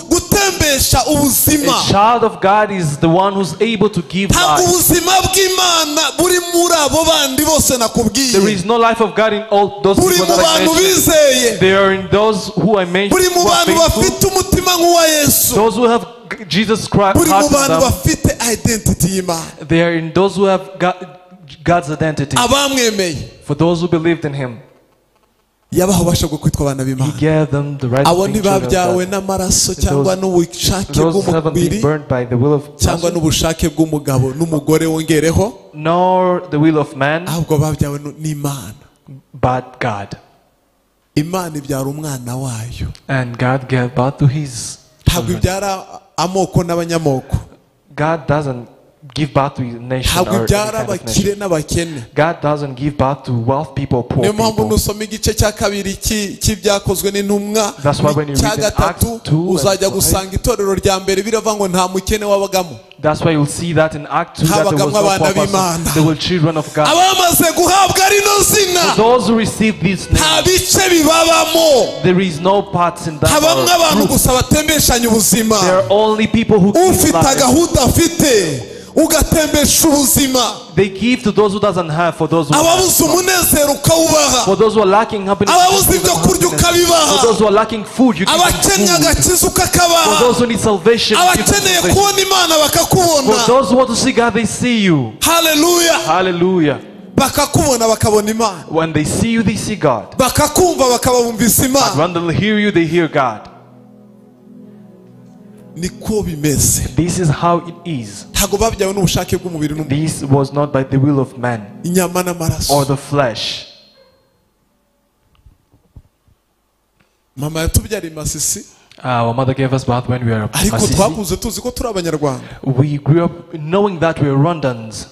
gutembesha ubuzima. A child of God is the one who's able to give Ntabwo life. ubuzima bw'Imana buri muri abo bandi bose nakubwiye. There is no life of God in all those Buri people mu that I bantu mentioned. bizeye, They are in those who I mentioned. buri mu who are bantu faithful, bafite umutima nk'uwa Yesu, those who have Jesus Christ buri mu heart in bantu them. bafite identity y'Imana. They are in those who have God's identity. Abamwemeye For those who believed in Him, yabaha ububasha bwo kwitwa abana He b'Imana. gave them the right Abo to be children of ntibabyawe God. n'amaraso cyangwa n'ubushake Those haven't been bw'umubiri burned by the will of cyangwa person, n'ubushake bw'umugabo n'umugore wongereho, nor the will of man, ahubwo babyawe n'Imana. but God. Imana ibyara umwana wayo. And God gave birth to His Ntabwo children. ibyara amoko n'abanyamoko. God doesn't give birth to a nation Ntabwo or any ibyara kind of abakire nation. n'abakene. God doesn't give birth to wealth people or poor Niyo mpamvu people. nusoma igice cya kabiri cy'ibyakozwe n'intumwa That's why when you cya read in gatatu Acts 2 and uzajya 5, gusanga itorero rya mbere biravuga ngo nta mukene wabagamo. That's why you'll see that in Act 2 that there was Habagamo no abana poor person. b'Imana. There were children of God. Abamaze guhabwa rino zina, For those who receive this nta name, bice bibabamo. there is no parts in that. Habamo abantu group. gusa batembeshanya ubuzima. There are only people who give Ufite life. agahuda afite ugatembesha ubuzima. They give to those who doesn't have, for those who have. Ababuze umunezero ukawubaha. For those who are lacking happiness, you Ababuze give them ibyo kurya happiness. ukabibaha. For those who are lacking food, you give them Abakennye food. agakiza For ukakabaha. those who need salvation, you give them Abakeneye salvation. kubona Imana bakakubona. For those who want to see God, they see you. Haleluya. Hallelujah. Bakakubona bakabona Imana. When they see you, they see God. Bakakumva bakabumvisa Imana. When they hear you, they hear God. Niko bimeze. This is how it is. Ntabwo babyawe n'ubushake bw'umubiri n'umubiri. This was not by the will of man Inyama n'amaraso. or the flesh. Mama yatubyariye Masisi. Our mother gave us birth when we were Ariko Masisi. twakuze tuzi ko turi Abanyarwanda. We grew up knowing that we were Rwandans.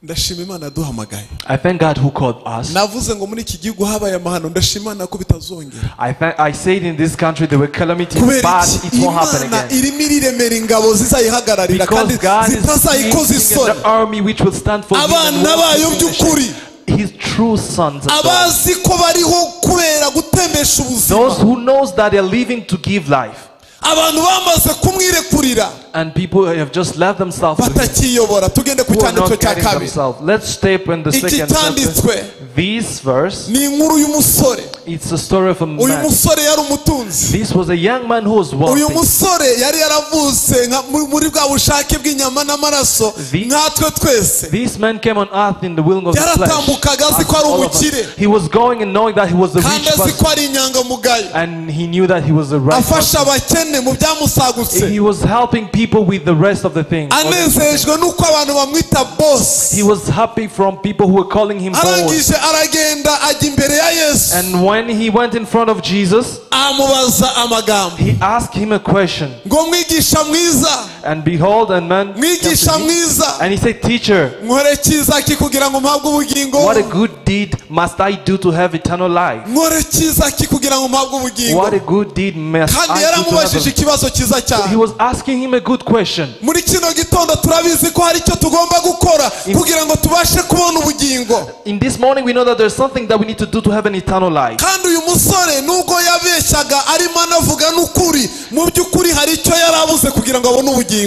Ndashima Imana yaduhamagaye. I thank God who called us. Navuze ngo muri iki gihugu habaye amahano, ndashima Imana ko bitazongera. I said in this country there were calamities, Kubera but iki? it won't happen Imana again. irimo iremera ingabo zizayihagararira kandi Because God is zitazayikoza creating isoni. an army which will stand for him and Abana won't bayo be ashamed. by'ukuri. His true sons and daughters. Abazi ko bariho kubera gutembesha ubuzima. Those who knows that they are living to give life. Abantu bamaze kumwirekurira. And people have just left themselves to him, Batakiyobora. Tugende ku who are cyanditswe not cya guiding kabiri. themselves. Let's step in the Iki second chapter. cyanditswe This verse, ni inkuru y'umusore. it's a story of a Uyu man. musore yari umutunzi. This was a young man who was Uyu wealthy. musore yari yaravutse muri bwa bushake bw'inyama n'amaraso nkatwe twese. This man came on earth in the will of the flesh. Yaratambukaga azi ko ari As all of us. umukire. He was going and knowing that he was a Kandi rich azi person. ko ari inyangamugayo. And he knew that he was a right Afasha person. abakene mu byamusagutse. He was helping people with the rest of the things. Anezejwe n'uko abantu bamwita boss. He was happy from people who were calling him boss. Arangije aragenda ajya imbere ya Yesu. And when he went in front of Jesus, Amubaza amagambo. he asked him a question. Ngo mwigisha mwiza. And behold, a man came Mwigisha to him, mwiza. and he said, Teacher, Nkore cyiza ki kugira ngo mpabwe ubugingo? what a good deed must I do to have eternal life? Nkore cyiza ki kugira ngo mpabwe ubugingo? What a good deed must Kandi I do to have yaramubajije a... ikibazo cyiza He cyane. was asking him a good question. Muri kino gitondo turabizi ko hari icyo tugomba gukora kugira ngo tubashe kubona ubugingo. In this morning, we know that there's something that we need to do to have an eternal life. Kandi uyu musore nubwo yabeshyaga arimo anavuga n'ukuri, mu by'ukuri hari icyo yarabuze kugira ngo abone ubugingo.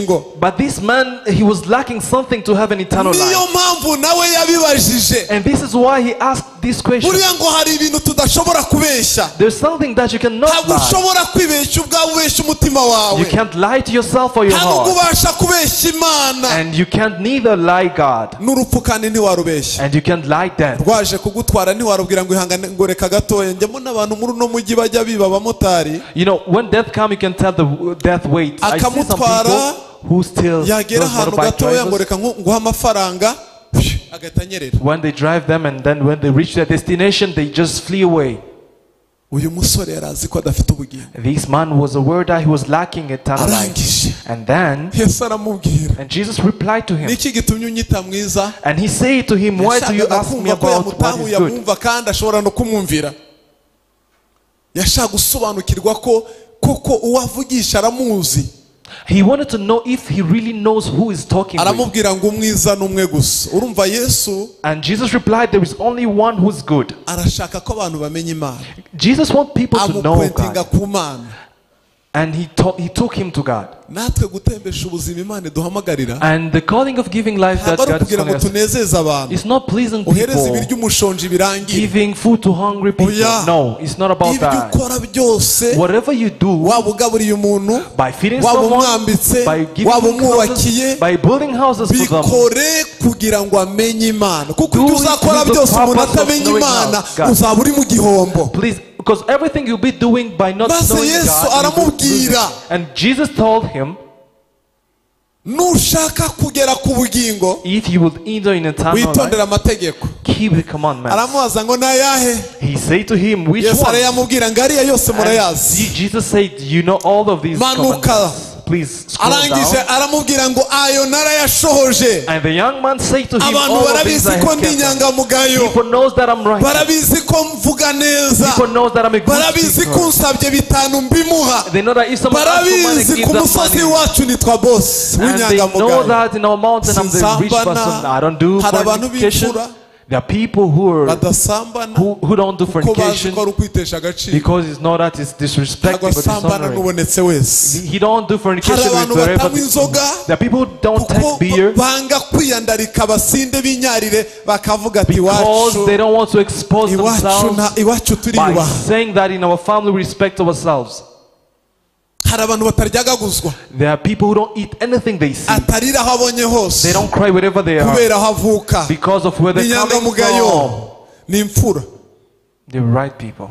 But this man, he was lacking something to have an eternal Niyo life. mpamvu nawe yabibajije. And this is why he asked this question. Buriya ngo hari ibintu tudashobora kubeshya. There's something that you cannot Ntabwo lie. ushobora kwibeshya ubwawe ubeshya umutima wawe. You can't lie to yourself or your Nta nubwo heart. ubasha kubeshya Imana. And you can't neither lie God. N'urupfu kandi ntiwarubeshya. And you can't lie death. Rwaje kugutwara ntiwarubwira ngo ihangane ngo reka gatoya. Njyamo n'abantu muri uno mujyi bajya biba abamotari. You know, when death comes, you can tell the death wait. I see some Akamutwara, people who still yagera those ahantu motorbike gatoya ngo drivers. reka nguhe amafaranga, agahita anyerera. When they drive them and then when they reach their destination, they just flee away. Uyu musore yari azi ko adafite ubugingo. This man was aware that he was lacking eternal life. Arangije And then, Yesu aramubwira, and Jesus replied to him. niki gitumye unyita mwiza? And he said to him, why do you Yashakaga ask me kumva ko about what is yamutahuye good? amwumva kandi ashobora no kumwumvira. Yashaka gusobanukirwa ko koko uwo avugisha aramuzi. He wanted to know if he really knows who is talking with. Aramubwira ngo umwiza ni umwe gusa. Urumva Yesu And Jesus replied, there is only one who's good. arashaka ko abantu bamenya Imana. Jesus wants people to know Amupointinga God. ku Mana. And he took him to God. Natwe gutembesha ubuzima Imana iduhamagarira. And the calling of giving life that Ntabwo ari God is ukugira ngo calling us, tunezeze abantu. it's not pleasing Uhereze people, ibiryo umushonji birangire. giving food to hungry people. Oya. No, it's not about Ibyo that. ukora byose, Whatever you do, waba ugaburiye umuntu, by feeding waba someone, umwambitse, by giving waba him umwubakiye, houses, by building houses for them, bikore kugira ngo amenye Imana. Kuko Do ibyo it uzakora with the byose umuntu purpose of atamenya knowing Imana, God. uzaba uri mu gihombo. Please, because everything you'll be doing by not Maze knowing Yesu God, you will lose it. aramubwira. And Jesus told him, Nushaka kugera ku bugingo, if you will enter in eternal witondere life, amategeko. keep keep the commandments. Aramubaza ngo nayahe? He said to him, which Yesu one? arayamubwira ngo ariya yose And murayazi. Jesus said, you know all of these Manuka. commandments. Please scroll Arangije down. aramubwira ngo ayo narayashohoje. And the young man said to him, Abantu all of these barabizi I ko have ndi kept. inyangamugayo. People knows that I'm right. Barabizi ko mvuga neza. People knows that I'm a good Barabizi ko speaker. unsabye bitanu mbimuha. They know that if someone asks for money, Barabizi give ku them musozi money. wacu nitwa boss And they know w'inyangamugayo. that in our mountain I'm the rich Sinsambana. person. I don't do Hari abantu fornication. b'imfura. There are people who are Badasambana who don't do kuko bazi fornication ko ari ukwitesha agaciro. because it's not that it's disrespectful Ntabwo but asambana dishonoring. n'ubonetse wese. He don't do fornication Hari with abantu wherever. batanywa inzoga There are people who don't kuko take beer banga kwiyandarika basinde binyarire bakavuga ati because iwacu they don't want to expose iwacu themselves nta iwacu by turiyubaha. saying that in our family we respect ourselves. Hari abantu bataryagaguzwa. There are people who don't eat anything they see. Atarira aho abonye They hose don't cry wherever they are kubera aho avuka. because of where Ni they're coming inyangamugayo from. ni imfura. The right people.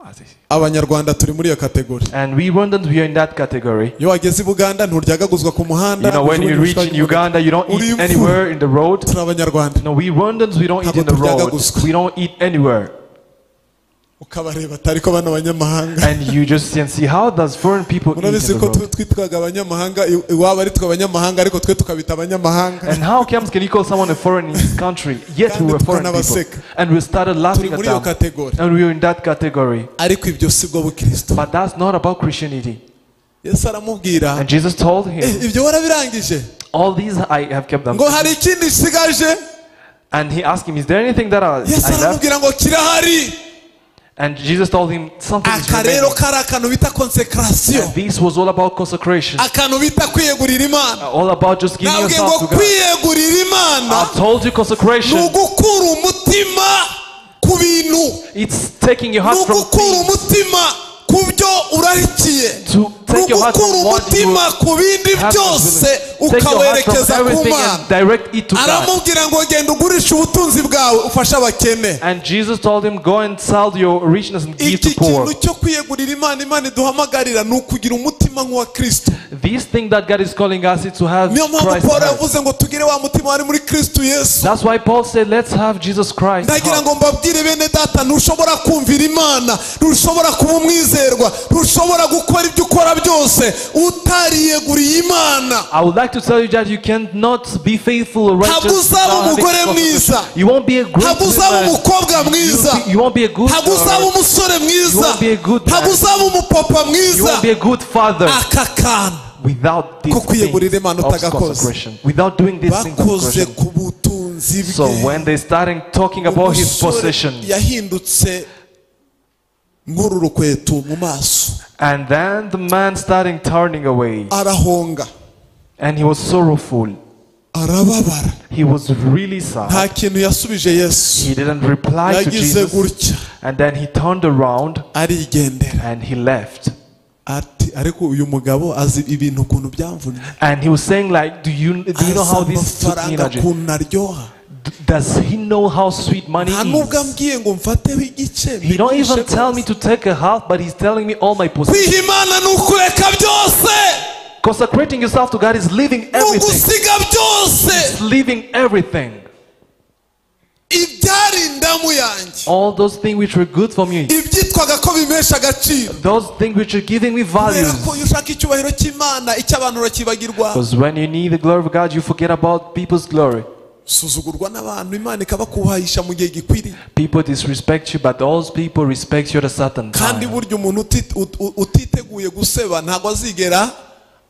As they say. Abanyarwanda turi muri iyo kategori. And we Rwandans, we are in that category. Iyo wageze i Buganda nturyagaguzwa ku muhanda. You know, when you reach in Uganda, you don't Uri eat imfura. anywhere in the road. Turi abanyarwanda. No, we Rwandans, we don't eat in the road. We don't eat anywhere. Ukabareba atari ko bano banyamahanga. And you just see and see how does foreign people eat in Murabizi the ko road. twitwaga abanyamahanga iwabo ari twe abanyamahanga ariko twe tukabita abanyamahanga. And how comes can you call someone a foreign in his country? Yet we were foreign people. And we started laughing Turi at muri iyo them. kategori. And we were in that category. Ariko ibyo si bwo bukristo. But that's not about Christianity. Yesu aramubwira And Jesus told him, ibyo warabirangije. all these I have kept them. Ngo hari ikindi nsigaje. And he asked him, is there anything that I Yesu left? aramubwira ngo kirahari. And Jesus told him something is Aka rero remaining. kari akantu bita consecration. And this was all about consecration. Akantu bita kwiyegurira Imana. All about just giving Nabwiye yourself ngo to God. kwiyegurira Imana I told you consecration. ni ugukura umutima ku bintu. It's taking your Ni heart from ugukura things umutima ku byo urarikiye. to Ni take your heart ugukura from what you umutima ku bindi have byose take your heart from ukawerekeza ku everything Mana. and direct it to God. Aramubwira ngo genda ugurishe ubutunzi bwawe ufashe abakene. And Jesus told him, go and sell your richness and give Iki to poor. kintu cyo kwiyegurira Imana, Imana iduhamagarira ni ukugira umutima nk'uwa Kristo. This thing that God is calling us is to have Niyo mpamvu Christ Paul heart. yavuze ngo tugire wa mutima wari muri Kristo Yesu. That's why Paul said, let's have Jesus Christ. Ndagira heart. ngo mbabwire bene data, ntushobora kumvira Imana, ntushobora kuba umwizerwa, ntushobora gukora ibyo ukora byose utariyeguriye Imana. I would like to tell you that you cannot be faithful or righteous. Ntabwo uzaba without having umugore mwiza. consecration. You won't be a great Ntabwo uzaba woman. umukobwa mwiza. You won't be a good Ntabwo uzaba girl. umusore mwiza. You won't be a good man. Ntabwo uzaba umupapa You mwiza. won't be a good father Aka kantu without this ko kwiyegurira thing Imana of utagakoze. consecration. Without doing this thing of bakoze consecration. ku butunzi bwe. So when they started talking about his Umusore possession, yahindutse nk'uru rukweto mu maso. and then the man started turning away, Arahonga. and he was sorrowful. Arababara. He was really sad. Nta kintu yasubije Yesu. He didn't reply to Yagize Jesus. gutya And then he turned around arigendera. and he left. Ati ariko uyu mugabo azi ibintu ukuntu byamvunnye. And he was saying like, do you know how Azi this took me amafaranga energy? ukuntu aryoha. Does he know how sweet money Nta nubwo is? ambwiye ngo mfateho igice. He don't even mbigurishe tell me rwose. to take a half, but he's telling me all my possessions. Kwiha Imana ni ukureka byose. Consecrating yourself to God is leaving Ni everything. ugusiga byose. It's leaving everything. Ibyari indamu yanjye. All those things which were good for me, Ibyitwaga ko bimesha agaciro. those things which are giving me Kubera values. ko iyo ushaka icyubahiro cy'Imana, icy'abantu urakibagirwa. Because when you need the glory of God, you forget about people's glory. Suzugurwa n'abantu, Imana ikabakubahisha mu gihe gikwiriye. People disrespect you, but those people respect you at a certain Kandi time. burya umuntu utiteguye guseba ntabwo azigera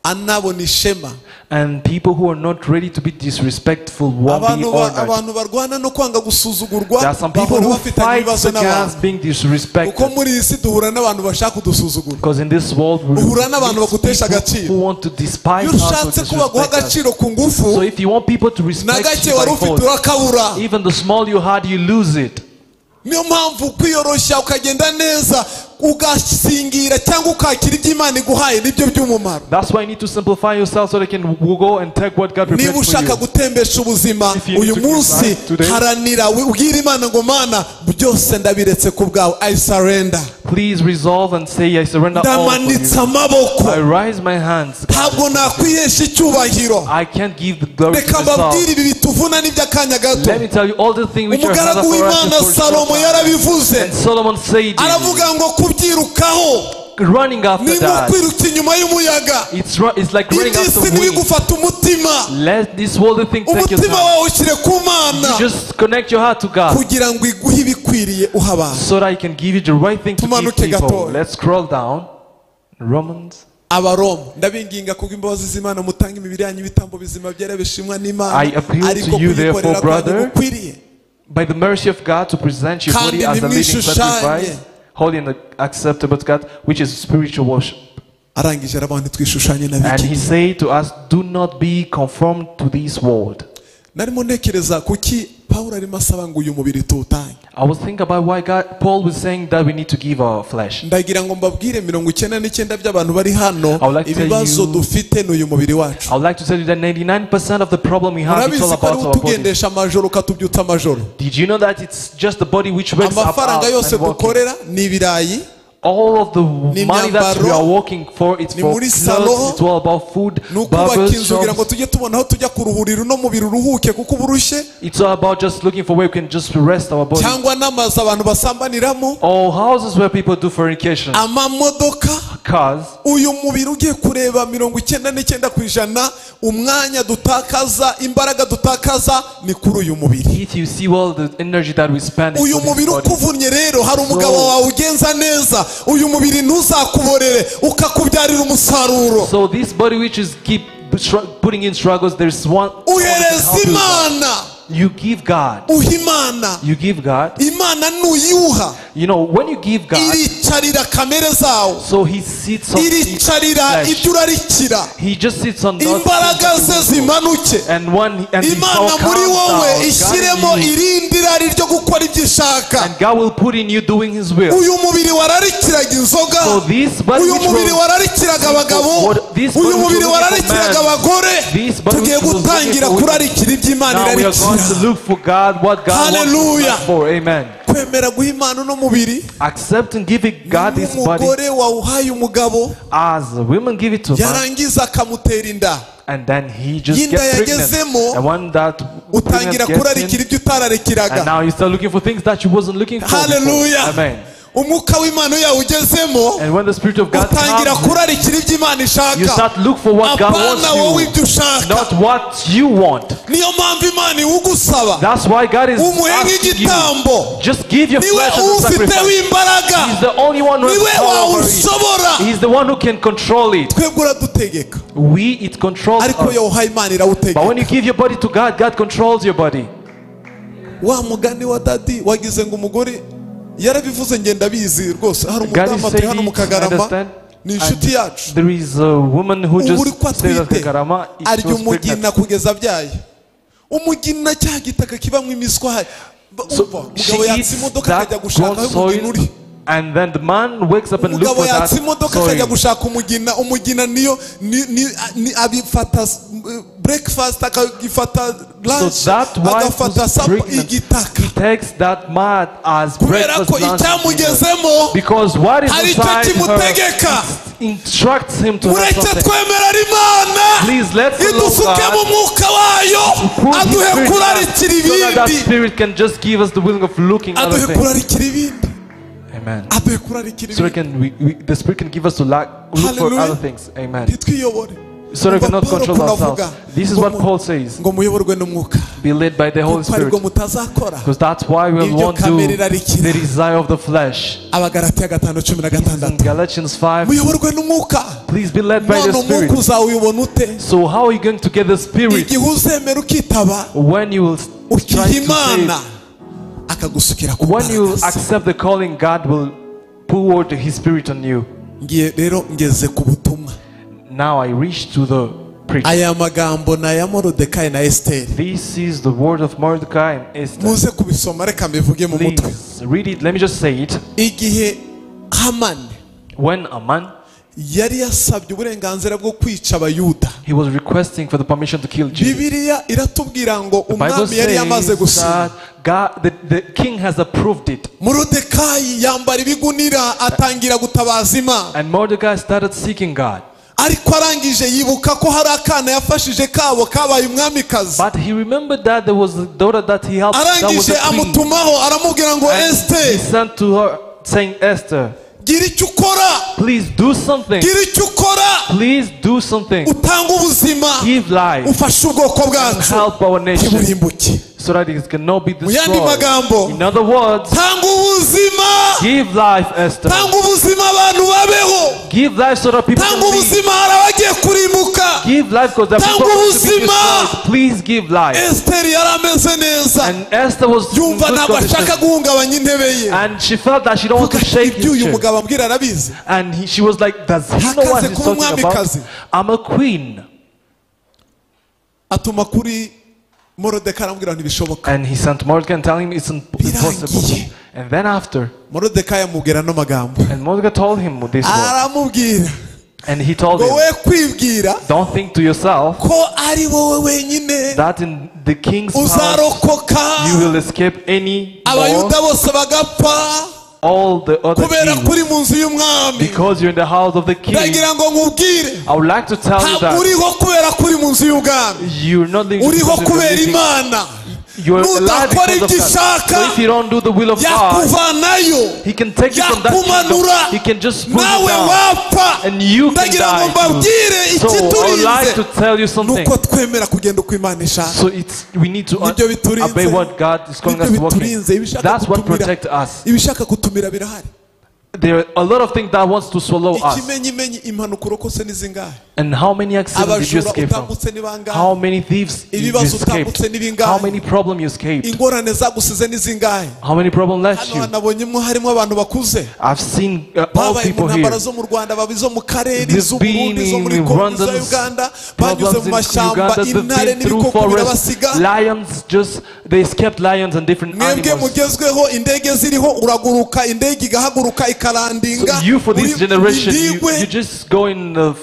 anabona ishema. And people who are not ready to be disrespectful won't be honored. Abantu barwana no kwanga gusuzugurwa There are some people bahora who bafitanye fight ibibazo n'abantu. against being Kuko disrespected. muri iyi si duhura n'abantu bashaka kudusuzugura. Because in this world we Uhura n'abantu meet bagutesha people agaciro. who want to despise Iyo us or ushatse ko baguha disrespect us. agaciro ku ngufu, So if you want people to na respect gake you wari by ufite force, urakabura. even the small you had, you lose it. Niyo mpamvu kwiyoroshya ukagenda neza, Ugasingira cyangwa ukakira ibyo Imana iguhaye nibyo by'umumaro. That's why you need to simplify yourself so they can go and take what God prepared Niba for ushaka you. Gutembesha ubuzima If you need uyu to give munsi life today, haranira ubwire Imana ngo Mana byose ndabiretse ku bwawe, I surrender. Please resolve and say, I surrender all for Ndamanitse you. amaboko. I raise my hands. Ntabwo nakwihesha icyubahiro. I can't give the glory to Reka myself. mbabwire ibi bituvuna n'iby'akanya gato. Let me tell you all the things which are Umugaragu for us w'Imana is for short Salomo time. yarabivuze. And Solomon said, Aravuga ngo kubyirukaho running after ni nko that, kwiruka inyuma y'umuyaga. it's like running after Iby'isi wind. ntibigufata umutima. Let this worldly thing take your Umutima time. wawe ushyire ku Mana You just connect your heart to God kugira ngo iguhe ibikwiriye uha abantu. so that He can give you the right thing to give Tumanuke people. gatoya. Let's scroll down. Romans. Abaroma ndabinginga kubw'imbabazi z'Imana mutange imibiri yanyu ibitambo bizima byera bishimwa n'Imana I appeal to ariko you, therefore, kuyikorera kwanyu brother, gukwiriye. by the mercy of God, to present your Kandi body as a living ntimwishushanye. sacrifice, holy and acceptable to God, which is spiritual worship. Arangije aravuga ntitwishushanye na And bike. he said to us, do not be conformed to this world. Narimo ntekereza kuki Pawulo arimo asaba ngo uyu mubiri tuwutange. I was thinking about why Paul was saying that we need to give our flesh. Ndagira ngo mbabwire 99 by'abantu bari hano I would like to tell ibibazo you- dufite ni uyu mubiri wacu. I would like to tell you that 99% of the problem we have is all Murabizi ko about ari our body. utugendesha amajoro ukatubyutsa amajoro. Did you know that it's just the body which wakes up Amafaranga us yose and walking? dukorera ni ibirayi. All of the Ni money that we imyambaro, are working for, it's ni for muri clothes, salo, it's all about food, ni ukubaka barbers, inzu kugira ngo shops. tujye tubona aho tujya kuruhurira uno mubiri uruhuke kuko uba urushye. It's all about just looking for where we can just rest our body. Cyangwa n'amazu abantu basambaniramo. Or houses where people do fornication. Amamodoka. Cars. Uyu mubiri ugiye kureba 99% umwanya dutakaza imbaraga dutakaza ni kuri uyu mubiri. If you see all the energy that we spend Uyu for this mubiri body. ukuvunnye rero hari umugabo wawe ugenza neza uyu mubiri ntuzakuborere ukakubyarira umusaruro. So this body which is keep putting in struggles, there's one Uhereza Imana. You give God. Uha Imana. You give God. Imana nuyuha. You know, when you give God, iricarira kamere zawo. So he sits on iricarira flesh. ibyo urarikira. He just sits on those Imbaraga ze zimanuke. And one and his Imana power muri comes wowe down. God ishyiremo in you. irindi rari ryo gukora ibyo ishaka. And God will put in you doing his will. Uyu mubiri wararikiraga inzoga. So this body Uyu which mubiri was wararikiraga abagabo. This body Uyu which mubiri was looking for wararikiraga man. abagore. This body Tugiye which was looking gutangira for women. kurarikira ibyo Imana Now we are going to irarikira. look for God, what God wants Hallelujah. us for. Amen. Kwemera guha Imana uno mubiri. Accept and give it God this body Umugore wawuhaye umugabo as women give it to man, yarangiza akamutera inda. and then he just Y'inda gets pregnant. yagezemo, And when that utangira pregnant gets kurarikira in, ibyo utararikiraga. and now you start looking for things that you wasn't looking for before. Hallelujah. Amen. Umwuka w'Imana iyo yawugezemo And when the Spirit of God utangira comes, kurarikira ibyo Imana you ishaka. start look for what God Apana wowe wants ibyo you, ushaka. not what you want. Niyo mpamvu Imana iwugusaba That's why God is umuhe asking you, nk'igitambo. just give your Niwe flesh as a uwufiteho sacrifice. imbaraga. He's the only one who Niwe has power over it. wawushobora. He's the one who can control it. Twebwe uradutegeka. We, it controls Ariko us. iyo uhaye Imana irawutegeka. But when you give your body to God, God controls your body. Wa mugani wa dadi wagize ngo umugore yarabivuze ngenda bizi rwose hari God umudamu is atuye saying hano mu it, Kagarama understand? ni inshuti yacu. There is a woman who Ubu just uri ko stayed at atwite Kagarama. She arya was umugina pregnant. kugeza abyaye. Umugina cya gitaka kibamo imiswa. So Umva she umugabo yatse eats imodoka that akajya gushaka grown aho umugina soil, uri. and then the man wakes up and looks Umugabo for that yatse imodoka akajya soil. gushaka umugina. Umugina niyo ni abifata breakfast akagifata So lunch that wife agafata who's supper pregnant, igitaka. he takes that mud as Kubera breakfast, ko lunch, and dinner. icyamugezemo Because what is hari icyo inside her kimutegeka. instructs him to have Mureke something. twemera Imana Please let's allow idusukemo God umwuka wayo put his aduhe spirit kurarikira in us so that that ibindi. spirit can just give us the willing of looking other Aduhe things. kurarikira ibindi. Amen. Aduhe kurarikira So we ibindi. can, the spirit can give us to look for Hallelujah. other things. Amen. Ntitwiyobore. So we Umva cannot Paul control ukuntu ourselves. avuga, This is ngo what Paul says. ngo muyoborwe n'umwuka. Be led by the Holy Kuko aribwo Spirit. mutazakora Because that's why we ibyo won't do kamere irarikira. the desire of the flesh. Abagalatiya 5:16. In Galatians 5, Muyoborwe n'umwuka. please be led by None the umwuka Spirit. uzawubona ute? So how are you going to get the Spirit Igihe uzemera ukitaba when you will ukiha try to Imana say, akagusukira ku when you mbaraga ze. accept the calling, God will pour His Spirit on you. Ngiye rero ngeze ku butumwa. Now I reach to the preacher. Aya magambo ni aya Moridekayi na Esiteri. This is the word of Mordecai and Esther. Muze kubisoma reka mbivuge mu mutwe. Please read it. Let me just say it. Igihe Hamani When Aman, yari yasabye uburenganzira bwo kwica abayuda, he was requesting for the permission to kill Jews. Bibiliya iratubwira ngo The Bible umwami yari yamaze says gusinya. that God, the king has approved it. Moridekayi yambara ibigunira atangira gutabaza Imana. And Mordecai started seeking God. Ariko arangije yibuka ko hari akana yafashije kabo kabaye umwamikazi. But he remembered that there was a daughter that he helped that was Arangije a queen. amutumaho aramubwira ngo And he Esther, sent to her saying, Esther, gira icyo ukora, please do something. gira icyo ukora, Please do something. utange ubuzima, Give life. ufashe ubwoko bwacu Help our nation ntiburimbuke. so that it cannot be Mu yandi destroyed. magambo, In other words, tanga ubuzima, give life, Esther. tanga ubuzima abantu babeho, Give life so that people tanga can live. ubuzima hari abagiye kurimbuka. Give life because the Tanga people are going to be ubuzima. destroyed. Please give life. Esther yari ameze neza, And Esther was in yumva good ntabwo ashaka condition. guhungabanya intebe ye. And she felt that she don't want to shake Ibyo his uyu chair. mugabo ambwira arabizi. And she was like, does he know what Hakaze he's kuba talking about? umwamikazi. I'm a queen. Atuma kuri Moridekayi aramubwira ngo ntibishoboka. And he sent Mordecai and telling him it's impossible. Birangiye. And then after, Moridekayi amubwira ano magambo, and Mordecai told him this word. aramubwira And he told ngo him, we kwibwira don't think to yourself ko ari wowe wenyine that in the king's palace uzarokoka, you will escape any more, abayuda bose bagapfa all the other kubera Jews, kuri mu nzu y'umwami. because you're in the house of the king. Ndagira ngo nkubwire, I would like to tell you ntabwo that uriho kubera kuri mu nzu y'ubwami, you're not living uriho because you're kubera living. Imana. You're alive Nudakora because of ibyo God. ishaka, So if you don't do the will of God, yakuvanayo, He can take you from that kingdom. yakumanura, He can just pull you nawe down. wapfa. And you can Ndagira ngo die mbabwire too. So I would like ikiturinze to tell you something. nuko twemera kugenda uko Imana ishaka. So we need to Nibyo biturinze. obey what God is calling Nibyo us to walk in. biturinze. Ibishaka That's what kutumira. protects us. Ibishaka kutumira birahari. There are a lot of things that wants to swallow us. Ikimenyimenyi impanuka urokotse ni zingahe? And how many accidents did you Abajura escape from? utambutse ni bangahe? How many thieves you Ibibazo escaped? utambutse ni bingahe? How many problems you escaped? Ingorane zagusize ni zingahe? How many problems left Hano you? hanabonyemo harimo abantu bakuze I've seen all babaye mu people ntambara here. zo mu Rwanda, baba izo mu karere, They've iz'Uburundi, been izo muri in Kongo, iza Rwandan's Uganda, banyuze problems mu in mashyamba, Uganda. They've intare been through n'ibikoko forests. birabasiga. Lions just, they escaped lions and different Mwebwe animals. mugezweho indege ziriho, uraguruka indege igahaguruka ikalandinga. So you for this Uri- generation, indigwe. you just go in the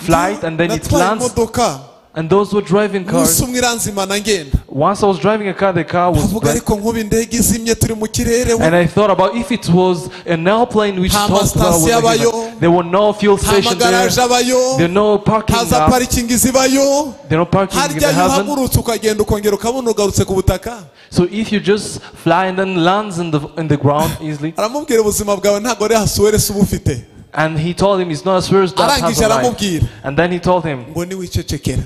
flight and then it Natwaye lands. imodoka And those who are driving cars, umunsi umwe iranzimana ngenda, once I was driving a car, the car was avuga break. ariko nkuba indege izimye turi mu kirere we. And I thought about if it was an airplane which Nta stopped while I was masitasiyo like, abayo. there were no fuel Nta station there, magaraje abayo, there were no parking nta za up, parikingi zibayo. there were no parking in Harya the iyo heaven. uhagurutse ukagenda ukongera ukabona ugarutse ku butaka. So if you just fly and then lands in the ground easily, Aramubwira ubuzima bwawe ntabwo ari hasuweresi uba ufite. and he told him it's not a spirit that has Arangije a life. aramubwira And then he told him, ngo niwicecekera,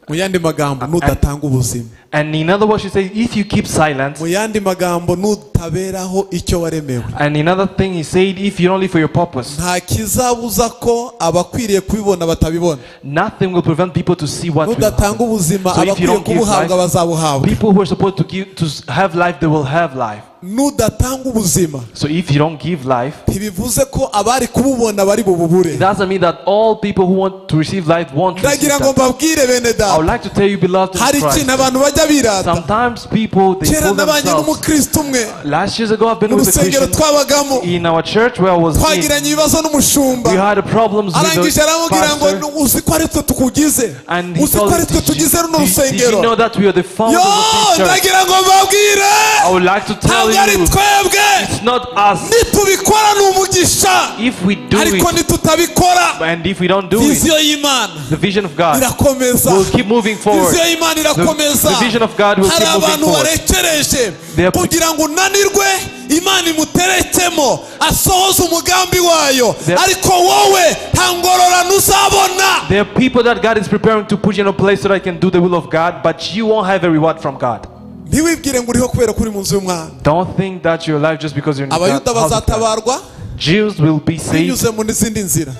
mu yandi magambo nudatanga ubuzima, and in other words, he said, if you keep silent, mu yandi magambo nutaberaho icyo waremewe, and another thing he said, if you don't live for your purpose, nta kizabuza ko abakwiriye kubibona batabibona. nothing will prevent people to see what will Nudatanga happen. ubuzima, So if you abakwiriye don't give kubuhabwa life, bazabuhabwa. people who are supposed to have life, they will have life. Nudatanga ubuzima, So if you don't give life, ntibivuze ko abari kububona bari bububure. it doesn't mean that all people who want to receive life won't receive Ndagira ngo that. mbabwire bene I data, would like to tell you, beloved in hari Christ, ikintu abantu bajya birata. sometimes people, they Kera fool nabanye themselves. n'umukristo umwe Last years ago, I've been mu with a rusengero Christian twabagamo, in our church where I was in. twagiranye ibibazo n'umushumba. We had problems with Arangije the aramubwira ngo pastor. uzi ko ari twe tukugize, And he uzi ko told ari him, twe tugize runo did you rusengero. know that we are the founders Yo, of this church? ndagira ngo mbabwire, I would like to tell ntabwo ari you, twebwe. it's not us. Nitubikora ni umugisha, If we do ariko it, nitutabikora, and if we don't do it, viziyo y'Imana the vision of God irakomeza. will keep moving forward. Viziyo y'Imana irakomeza. The vision of God will Hari keep moving abantu forward. barekereje They are- kugira ngo unanirwe, Imana imuterekemo asohoze umugambi wayo, ariko wowe nta ngororano uzabona. There are people that God is preparing to put you in a place so that I can do the will of God, but you won't have a reward from God. Ntiwibwire ngo uriho kubera ko uri mu nzu y'umwami. Don't think that you're alive just because you're in the Abayuda house of God. bazatabarwa Jews will be saved binyuze mu zindi nzira.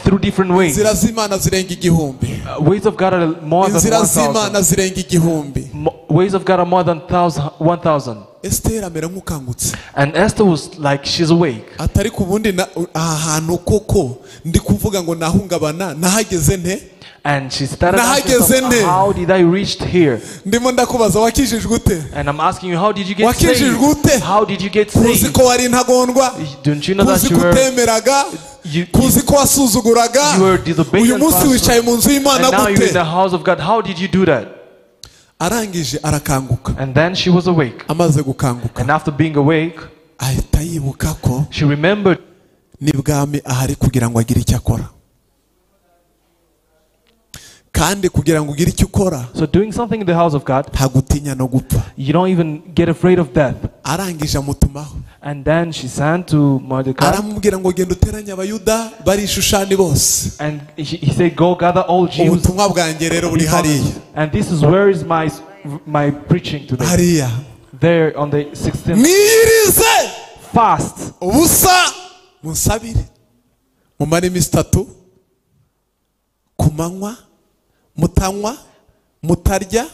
through different ways. Inzira z'Imana zirenga igihumbi. Ways of God are more than Inzira 1,000. z'Imana zirenga igihumbi. Ways of God are more than 1,000. Esther amera nk'ukangutse. And Esther was like, she's awake. Atari kubundi aha hantu koko ndi kuvuga ngo nahungabana nahageze nte? And she started asking herself, how did I reach here? Ndimo ndakubaza wakijijwe ute? And I'm asking you, how did you get saved? How did you get saved? Kuzi ko wari intagondwa? Don't you know that you were kutemeraga? Kuzi ko wasuzuguraga? You were disobedient. Uyu munsi wicaye mu nzu y'Imana And now gute? you're in the house of God. How did you do that? Arangije arakanguka. And then she was awake. Amaze gukanguka. And after being awake, ahita yibuka ko she remembered ni bwami ahari kugira ngo agire icyo akora. Kandi kugira ngo ugire icyo ukora, so doing something in the house of God, ntagutinya no gupfa. You don't even get afraid of death. Arangije amutumaho. And then she sent to Mordecai. Aramubwira ngo genda uteranye abayuda bari Shushani bose. And he said, go gather all Jews. Ubutumwa bwanjye rero buri hariya. And this is where is my preaching today. Hariya. There on the 16th. Mwiyirize. Fast. Ubusa munsabire. Mumare iminsi itatu ku manywa mutanywa mutarya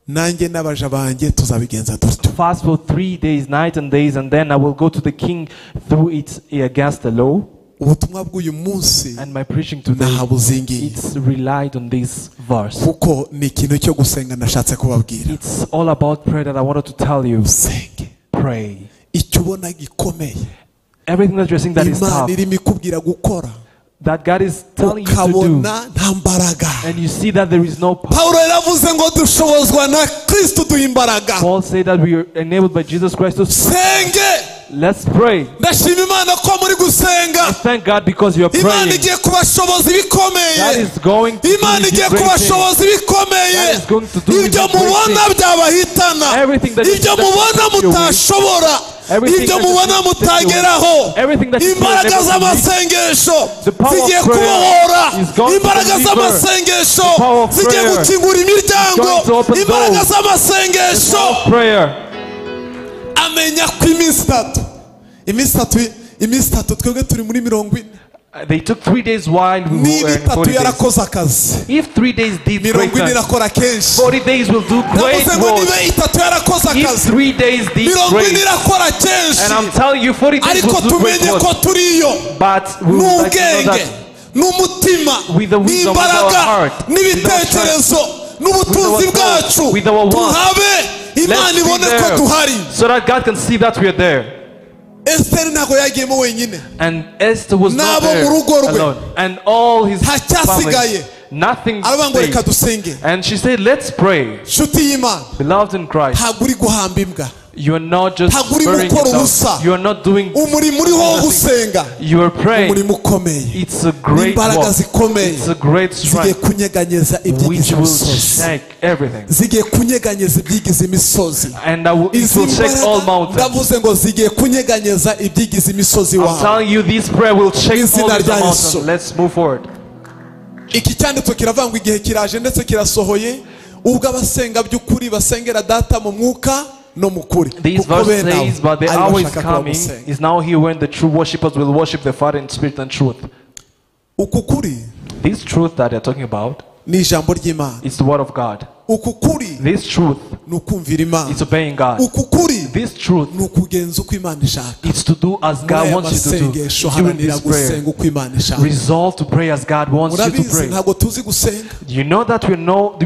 nanjye n'abaja banjye tuzabigenza dutyo. Fast for 3 days, night and days, and then I will go to the king through it against the law. Ubutumwa bw'uyu munsi And my preaching today, nahabuzingiye. it's relied on this verse. Kuko ni ikintu cyo gusenga nashatse kubabwira. It's all about prayer that I wanted to tell you. Usenge. Pray. Icyo ubona gikomeye. Everything that you're seeing that is Imana tough, irimo ikubwira gukora. that God is telling you to do, ukabona nta mbaraga. and you see that there is no power. Paulo yaravuze ngo dushobozwa na Kristo duha imbaraga. Paul said that we are enabled by Jesus Christ to senge. Let's pray. Ndashima Imana ko muri gusenga. I thank God because you are Imana praying. igiye kubashoboza ibikomeye. God is going to Imana do igiye great things. kubashoboza ibikomeye. God is going to do Ibyo great mubona things. byabahitana. Everything that Ibyo mubona mutashobora. Everything Ibyo that mubona you mutageraho. Everything that you Imbaraga never z'amasengesho The power of zigiye prayer kubohora. is going to Imbaraga deliver. z'amasengesho The power of zigiye prayer gukingura imiryango. is going to open Imbaraga doors. z'amasengesho. Prayer. Amenya ko iminsi itatu twebwe turi muri 40. They took 3 days while we Niba were in itatu 40 days. yarakoze akazi, If 3 days did great 40 things, irakora kenshi. 40 days will do great Navuze ngo works. niba itatu yarakoze If akazi, 3 days did 40 great, irakora kenshi. and I'm telling you, 40 days Ariko will do great tumenye ko works. turiyo But we would like to know n'ubwenge that n'umutima with the wisdom, with our n'imbaraga heart, n'ibitekerezo n'ubutunzi with our thoughts, bwacu with our wants, tuhabe Imana let's be ibone ko there tuhari. so that God can see that we are there. Esther ntabwo yagiyemo wenyine. And Esther was not N'abo there mu rugo rwe. alone. And all his Ntacyasigaye. family. Nothing Aravuga ngo reka stayed. dusenge. And she said, let's pray. Nshuti y'Imana, Beloved in Christ, ntabwo uri guhamba imbwa. you are not just Ntabwo uri burying gukora yourself. ubusa. You are not doing Umurimo uriho wo gusenga, You are praying. umurimo ukomeye, It's a great imbaraga work. zikomeye It's a great zigiye strength kunyeganyeza which ibyigize will imisozi, shake everything. zigiye kunyeganyeza ibyigize imisozi. And it Izi will shake all mbaraga mountains. ndavuze ngo zigiye kunyeganyeza ibyigize imisozi I'm wawe. telling you, this prayer will shake all Izina these rya mountains. Yesu. Let's move forward. Iki cyanditso kiravuga ngo igihe kiraje ndetse kirasohoye ubwo abasenga by'ukuri basengera data mu mwuka no mu kuri. This Kuko verse bene abo says, but the ari hour is bashaka ko coming, bamusenga. is now here when the true worshippers will worship the Father in spirit and truth. Uku kuri This truth that they're talking about ni ijambo ry'Imana. is the word of God. Uku kuri This truth ni ukumvira Imana. is obeying God. Uku kuri This truth ni ukugenza uko Imana ishaka. is to do as Muri God aya wants you to do masengesho during haranira this prayer. gusenga uko Imana ishaka. Resolve to pray as God wants you to Murabizi pray. ntabwo tuzi gusenga. You know that we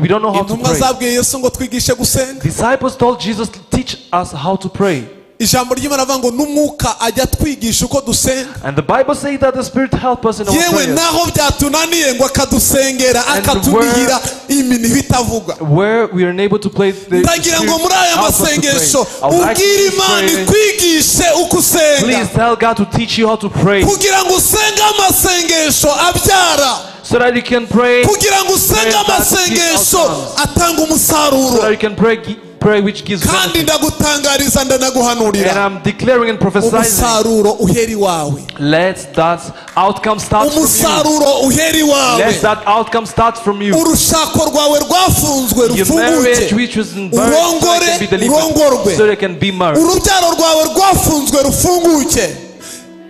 don't know how to Intumwa pray. zabwiye Yesu ngo twigishe gusenga. Disciples told Jesus, teach us how to pray. Ijambo ry'Imana avuga ngo n'umwuka ajya twigisha uko dusenga. And the Bible says that the Spirit help us in our Yewe prayers. naho byatunaniye ngo akadusengera And akatunihira iminiho itavugwa. Where we are unable to pray, the Ndagira ngo Spirit muri aya help us to pray. masengesho I would like ubwire to Imana pray. ikwigishe uko usenga. Please tell God to teach you how to pray Kugira ngo usenge amasengesho abyara. so that you can pray, Kugira ngo usenge Pray that gives amasengesho outcomes. atanga so umusaruro. that you can pray, pray which gives Kandi benefit. ndagutangariza And ndanaguhanurira. I'm declaring and prophesying, Umusaruro uhera iwawe. let that outcome start from you. Umusaruro uhera iwawe. Let that outcome start from you. Urushako rwawe rwafunzwe Your marriage rufunguke. which was in birth, so Urongore, it can be delivered, urongorwe. so they can be married. Urubyaro rwawe rwafunzwe rufunguke.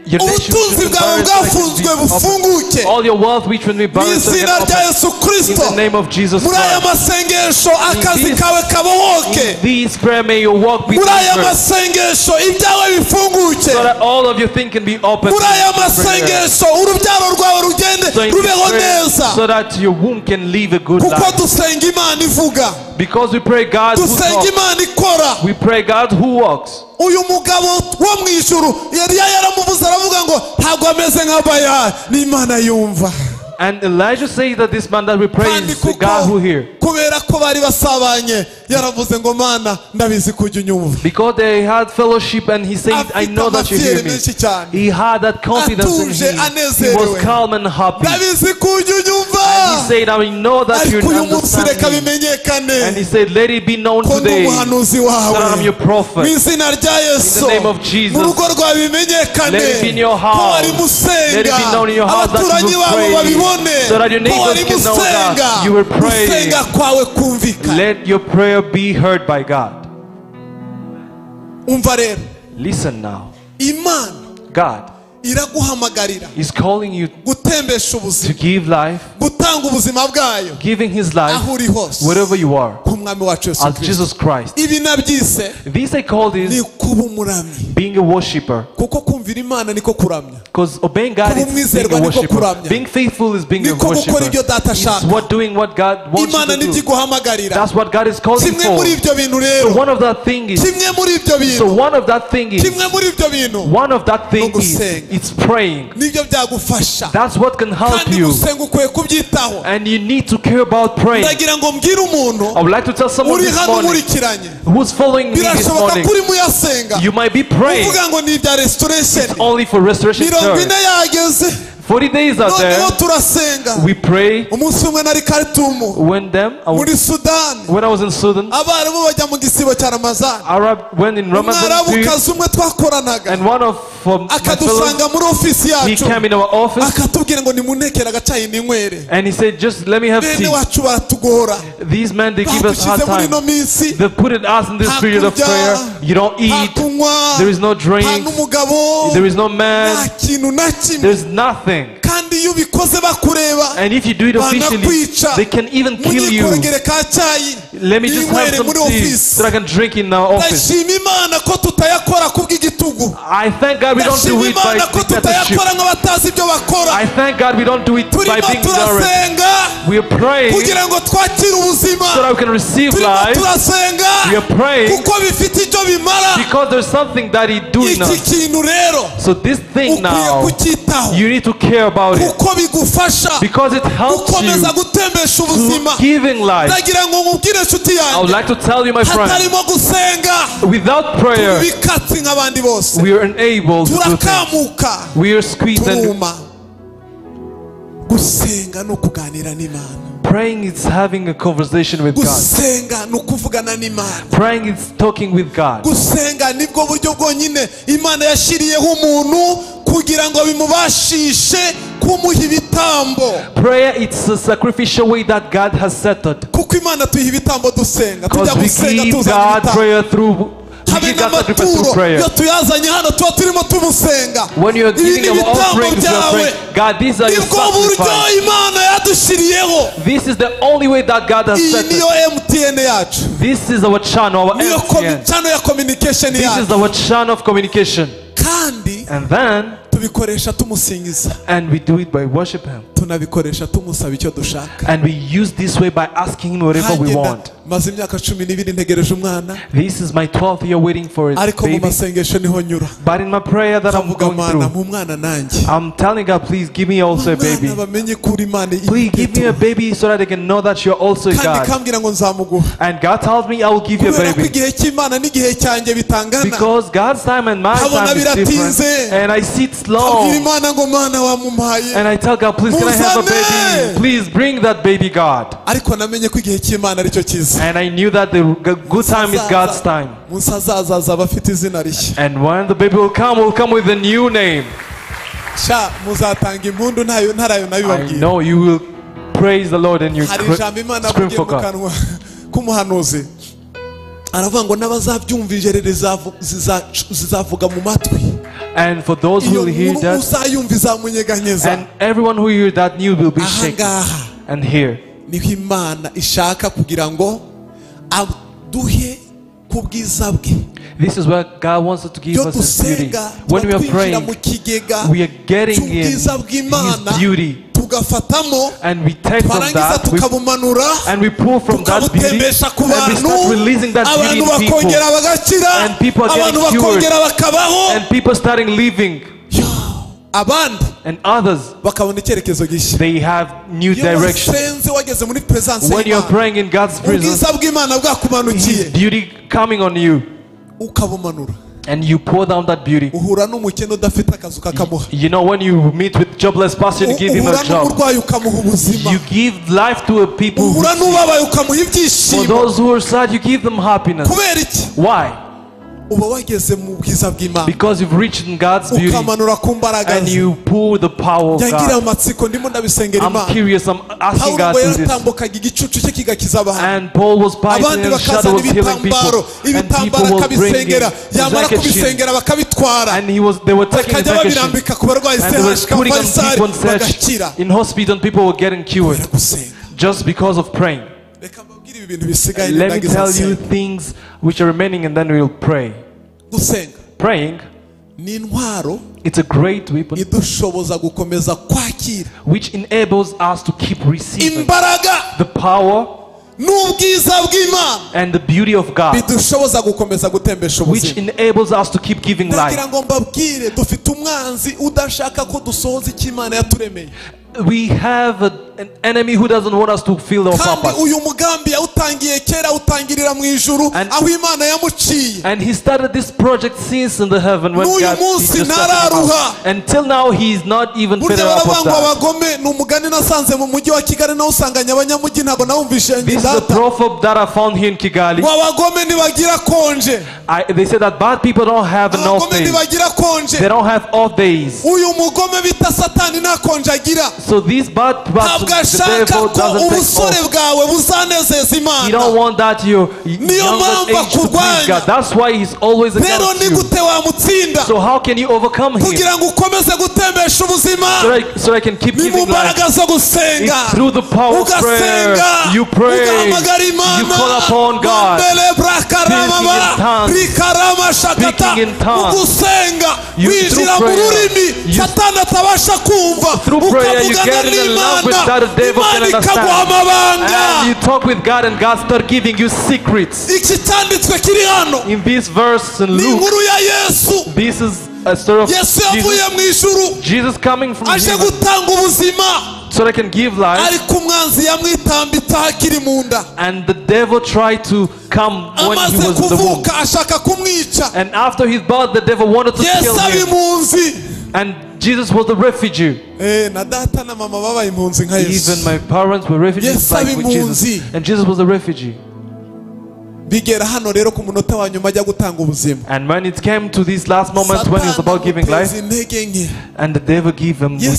Your nation Ubutunzi which bwawe was barren so that it bwafunzwe can be opened. bufunguke. All your wealth which will be Mu barren so that it izina can rya open. Yesu In Kristo. the name of Jesus Muri aya Christ. masengesho akazi kawe kabohoke. In this prayer may your work be Muri aya delivered, masengesho ibyawe bifunguke. so that all of your things can be opened. Muri aya In this prayer. masengesho urubyaro rwawe rugende So in this rubeho prayer, neza. so that your womb can live a good Kuko life. dusenga Imana ivuga. Because we pray God who Dusenga talks. Imana ikora. We pray God who walks. Uyu mugabo wo mu ijuru Eliya yaramuvuze aravuga ngo ntabwo ameze nka Bayali, ni Imana yumva. And Elijah says that this man that we pray Kandi is the God who kuko hears. kubera ko bari basabanye yaravuze ngo Mana ndabizi ko ujya unyumva. Because they had fellowship, and he said, I Afite know that you hear amafiyeri me. menshi cyane. He had that confidence in Atuje, him. He was anezerewe. calm and happy. Ndabizi ko ujya unyumva. And he said, I know that you Ariko uyu munsi understand reka me. bimenyekane And he said, let it be known ko ndi today umuhanuzi that I'm wawe. your Mu prophet. izina rya Yesu, In the name of Jesus. mu rugo rwawe bimenyekane Let it be in your ko wari house. musenga, Let it be known in your house that you abaturanyi will bawe pray. babibone So that your ko neighbors wari can know musenga. that you were praying. Gusenga kwawe kumvikane. Let your prayer be heard by God. Umva rero, Listen now. Imana God iraguhamagarira is calling you gutembesha to ubuzima, give life, gutanga ubuzima bwayo giving his life aho uri hose wherever you are, ku mwami wacu Yesu as Kristo. Jesus Christ. Ibi nabyise This I call ni this kuba umuramyi, being a worshipper. kuko kumvira Imana niko kuramya. Because obeying God Kuba is being umwizerwa a niko worshipper. kuramya. Being faithful is being a Niko gukora worshipper. ibyo data It's ashaka. what doing what God wants Imana you to nibyo do. iguhamagarira. That's what God is calling Kimwe for. muri ibyo bintu So rero, one of that thing is, kimwe muri ibyo so bintu, one of that thing is, kimwe muri ibyo bintu one of that thing is, gusenga. it's praying. nibyo byagufasha. That's what can help Kandi you. gusenga ukwiye kubyitaho. And you need to care about praying. Ndagira ngo mbwire umuntu I would like to tell someone uri this hano morning nkurikiranye, who's following me this birashoboka morning, ko urimo uyasenga you might be praying uvuga ngo ni ibya restoration, only for restoration mirongo church. ine yageze 40 days are there. noneho turasenga. We pray. Umunsi umwe nari Khartoum When them, I muri was, Sudani, when I was in Sudan, abarimu bajya mu gisibo cya Ramazani. Arab went in Ramadan period, Umwarabukazi umwe twakoranaga and one of my fellows, akadusanga muri ofisi he yacu came in our office akatubwira ngo nimuntekere agacayi ninywere. and he said, "Just let me have Bene tea." wacu baratugora, These men, they give us hard badushyize muri ino time. minsi, They put it us in this nta period of kurya, prayer. You don't nta eat. kunywa, There is no nta drink. n'umugabo, There is no man. nta kintu na kimwe. There's nothing. Kandi iyo ubikoze bakureba And if you do it officially, banakwica. they can even kill you. Munyikorogere ka cyayi Let me just have ninywere some muri tea ofisi. so that I can drink in our office. Ndashima Imana ko tutayakora kubw'igitugu. I thank God we don't do Ndashima it by Imana ko dictatorship. tutayakora nk'abatazi ibyo bakora. I thank God we don't do it by Turimo being ignorant. turasenga We are praying kugira ngo twakire ubuzima. so that we can receive Turimo life. turasenga We are praying kuko bifite icyo bimara. because there's something that He do in Iki us. kintu rero So this thing ukwiye now, kucyitaho you need to care about it kuko bigufasha because it helps you gukomeza gutembesha ubuzima. to giving life. Ndagira ngo nkubwire inshuti I would yanjye, like to tell you, my friend, hatarimo gusenga without prayer, tubikatsi nk'abandi bose, we are unable to do things. turakamuka, We are squeezed, and turuma. Gusenga ni ukuganira n'Imana. praying is having a conversation with God. Gusenga ni ukuvugana n'Imana. Praying is talking with God. Gusenga nibwo buryo bwonyine Imana yashyiriyeho umuntu kugira ngo bimubashishe kumuha ibitambo. Prayer it's a sacrificial way that God has settled. Kuko Imana tuyiha ibitambo dusenga, tujya Because we gusenga give tuzana God ibitambo. prayer through we Habe give God sacrifice through n'amaturo prayer. iyo tuyazanye hano tuba turimo tumusenga. When you are Ibi giving ni our ibitambo offerings, you are byawe. praying, God, these are your Nibwo buryo sacrifice. Imana yadushyiriyeho. This is the only way that God has Iyi settled. niyo MTN yacu, This is our channel, our niyo MTN. channel ya communication This is yacu, our channel of communication. kandi And then, tubikoresha tumusingiza, and we do it by worship Him. tunabikoresha tumusaba icyo dushaka. And we use this way by asking Him whatever we Nanjye want. maze imyaka 12 ntegereje umwana, This is my 12th year waiting for it, ariko mu baby. masengesho niho nyura But in my prayer that I'm nkavuga, going Mana through, mu mwana nanjye, I'm telling God, please give me also a baby. umwana bamenye ko uri Imana Please give me a baby so that they can know that you're also a kandi God. ikambwira ngo nzamuguha, And God tells me I will give you a kubera ko baby. igihe cy'Imana n'igihe cyanjye bitangana. Because God's time and my Nkabona time is different. biratinze. And I see it's Abwira long. Imana ngo Mana wamumpaye, And I tell God, please can I have a Muzane! baby? Please bring that baby, God. ariko namenye ko igihe cy'Imana aricyo cyiza. And I knew that the good time is God's time. Munsi azaza azaba afite izina rishya. And when the baby will come with a new name. Sha muzatanga impundu ntayo ntarayo I nabibabwira. know you will praise the Lord and you Hari ijambo Imana scream avugiye for mu God. kanwa k'umuhanuzi, aravuga ngo n'abazabyumva injereri zizavuga mu matwi. And for those who will hear that, and everyone who hear that news will be shaken. And here, this is where God wants us to give us His beauty. When we are praying, we are getting in His beauty. And we take from that, and we pull from that beauty, and we start releasing that beauty in people. And people are getting cured, and people starting living. And others, they have new direction. When you are praying in God's presence, His beauty coming on you, and you pour down that beauty. You know, when you meet with jobless person, you give him a job. You give life to a people. For those who are sad, you give them happiness. Why? Because you've reached in God's beauty and you pour the power of God. I'm curious, I'm asking God to this. And Paul was passing and shadow was healing people. And people were bringing his handkerchief. And they were taking his handkerchief. And they were putting on people in, in hospital, and people were getting cured just because of praying. Let me tell you things which are remaining, and then we'll pray. Praying, it's a great weapon which enables us to keep receiving the power and the beauty of God, which enables us to keep giving life. We have an enemy who doesn't want us to feel our purpose. And he started this project since in the heaven when God just started. Until now he is not even fed up of that. This is the proverb that I found here in Kigali. They say that bad people don't have an off day. They don't have off days. So these bad person, the devil doesn't take off. He don't want that your younger age to please God. That's why he's always against you. So how can you overcome him? So I can keep giving life. It's through the power of prayer. You pray. You call upon God. Speaking in tongues. You, through prayer, through prayer you get in love with that the devil can understand. And you talk with God and God start giving you secrets. In this verse in Luke, this is a story of Jesus, Jesus coming from heaven so they can give life. And the devil tried to come when he was in the womb. And after his birth, the devil wanted to kill him. And Jesus was the refugee. Even my parents were refugees like with Jesus. And Jesus was a refugee. And when it came to this last moment when he was about giving life, and the devil gave him time.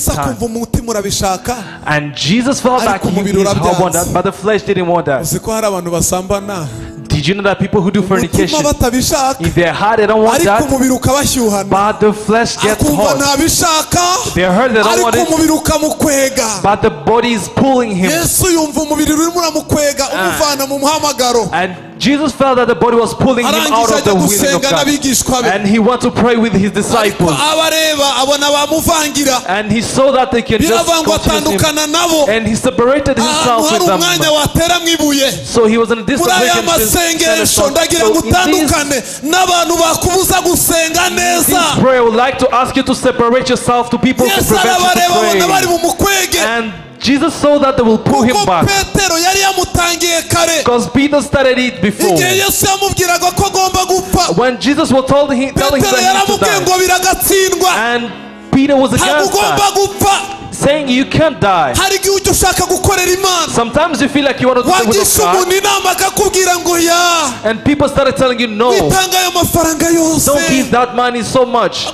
And Jesus felt like his heart wanted that, but the flesh didn't want that. Did you know that people who do fornication, in their heart they don't want that, but the flesh gets hot. Their heart they don't want it, but the body is pulling him. And Jesus felt that the body was pulling him out of the will of God. And he wanted to pray with his disciples. And he saw that they can just confuse him. And he separated himself with them. So he was in a distant place. So in this prayer, I would like to ask you to separate yourself to people who prevent you to pray. And Jesus saw that they will pull him back, because Peter started it before. When Jesus was telling him that he to die, and Peter was against that, saying you can't die. Sometimes you feel like you want to do the will of God, and people started telling you no, don't give that money so much.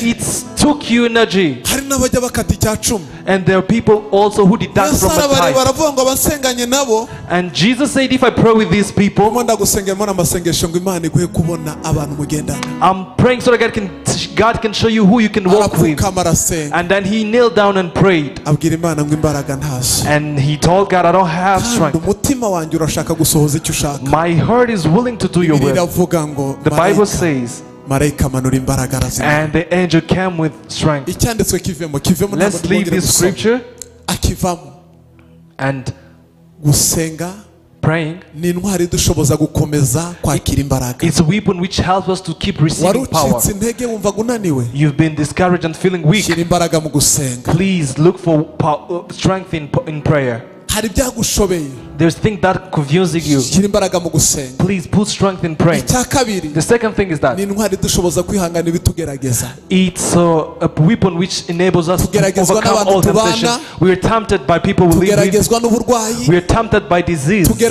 It's took you energy. And there are people also who deduct from the tithe. And Jesus said, if I pray with these people, I'm praying so that God can show you who you can walk with. And then he knelt down and prayed. And he told God, I don't have strength. My heart is willing to do your will. The Bible says, and the angel came with strength. Let's leave this scripture. And praying, it's a weapon which helps us to keep receiving power. You've been discouraged and feeling weak. Please look for power, strength in prayer. There's things that are confusing you. Please put strength in praying. The second thing is that it's a weapon which enables us to overcome all temptation. We are tempted by people we live with. We are tempted by disease. We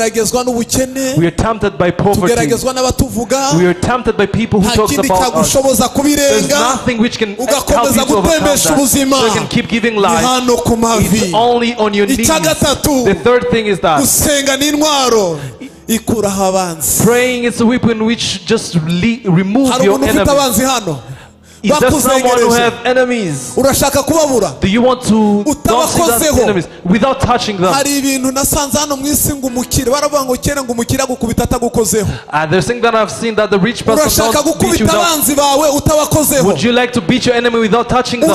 are tempted by poverty. We are tempted by people who talk about us. There's nothing which can help you to overcome that. So you can keep giving life. It's only on your knees. The third thing is that praying is a weapon which just remove your enemies. Is there someone who have enemies? Do you want to don't see those enemies without touching them? There's things that I've seen that the rich person don't beat you without. Would you like to beat your enemy without touching them?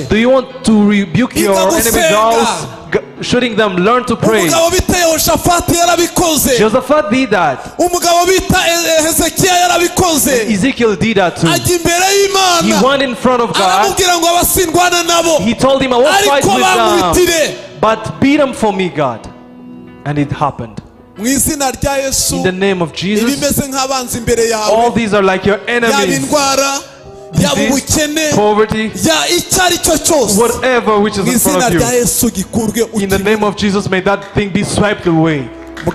Do you want to rebuke your enemy without shooting them? Learn to pray. Josephat did that. Ezekiel did that too. He went in front of God. He told him, I won't fight with them, but beat them for me, God. And it happened. In the name of Jesus, all these are like your enemies. Disease, poverty, whatever which is in front of you. In the name of Jesus, may that thing be swept away. And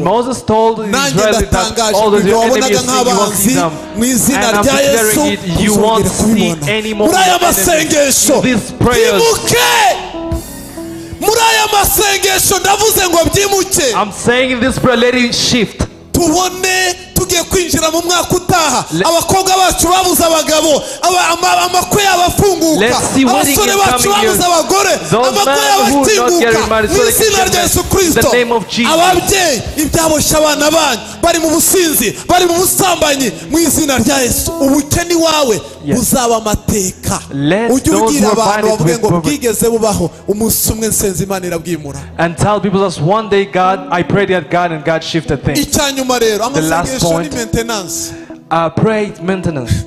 Moses told the Israelites that all those your enemies, you won't see them. And I'm declaring it, you won't see any more enemies. In these prayers, I'm saying in this prayer, let it shift. Let's see wedding in coming years. Those men who not getting married, so they can get married. In the name of Jesus. Yes. Let those who are blinded with poverty and tell people that one day God, I prayed at God and God shifted things. The last point, pray maintenance.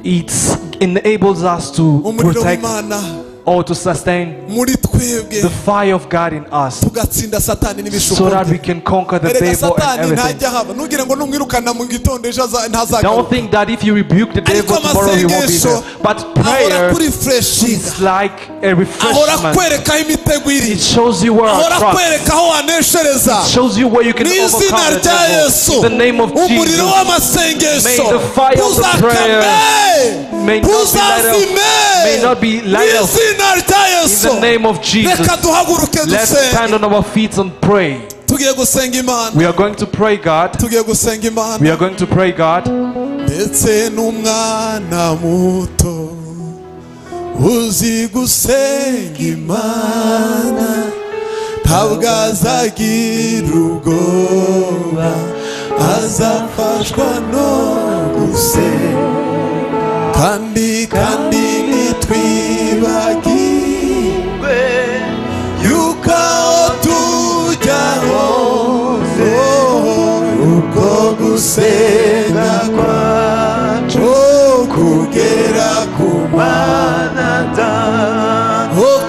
It enables us to protect or to sustain the fire of God in us, so that we can conquer the devil and everything. Don't think that if you rebuke the devil tomorrow he won't be there. But prayer is like a refreshment. It shows you where our trust. It shows you where you can overcome the devil. In the name of Jesus, may the fire of the prayer may not be light off. In the name of Jesus, let's stand on our feet and pray. We are going to pray, God. We are going to pray, God. Kandi kandi nitwibagirwe yuko tujya hose uko gusenga kwacu kugera ku Mana Data.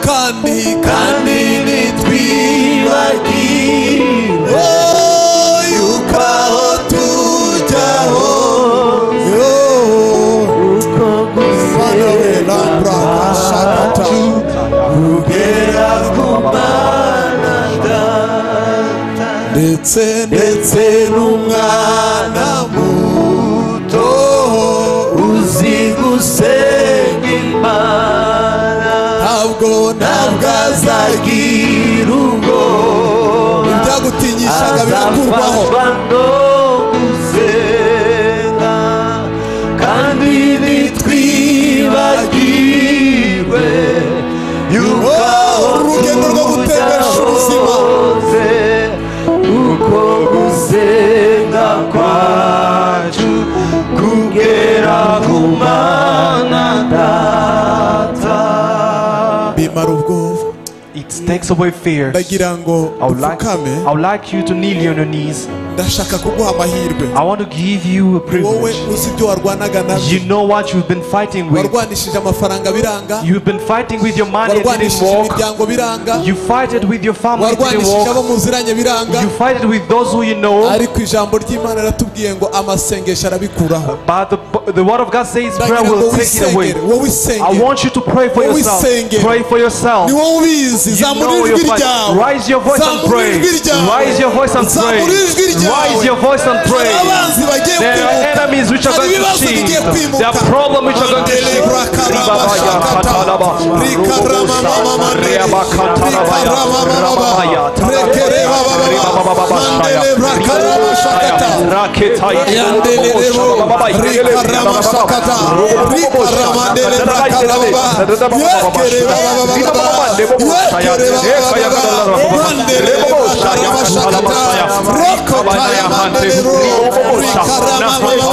Kandi kandi nitwibagirwe yuko tujya hose ndetse Ndetse n'umwana muto uzi gusenga Imana, ntabwo azagira ubwoba, ibyagutinyishaga birakurwaho. Azafatwa no gusenga, kandi ntitwibagirwe yuko Urugendo rwo gutembesha ubuzima. hose, uko gusenga kwacu kugera ku Mana Data. Bimara ubwoba. It takes away fear. Ndagira ngo I would like, upfukame. I would like you to kneel on your knees. Ndashaka kuguha amahirwe. I want to give you a Wowe privilege. uzi ibyo warwanaga nabyo. You know what you've been fighting with. Warwanishije amafaranga biranga, You've been fighting with your money and didn't warwanishije walk. imiryango biranga, You fight it with your family didn't warwanishije abo walk. muziranye biranga, You fight it with those who you know. ariko ijambo ry'Imana riratubwiye ngo amasengesho arabikuraho. But the word of God says prayer Ndagira ngo will take it away. wisengere, wowe I isengere, want you to pray for Wowe yourself. isengere. Pray for yourself. Ni wowe ubizi. You Zamura know ijwi your fight. ryawe, Raise your voice and zamura pray. ijwi ryawe, Raise your voice and pray. zamura ijwi ryawe. Raise your voice and pray. Hari abanzi bagiye There are kwimuka, enemies which are hari going to ibibazo shift. bigiye There kwimuka. are problems which are going to Mandele shift. brakaramashakata, rikaramamamamandele, rikaramamamama, rekerebabababa, mandele brakaramashakata, yandelelebo, rikaramashakata, rikaramandele brakarababa, yekerebabababa, yekerebabababa, mandele brakaramashakata, rokotaya mandelero, rikaramamama,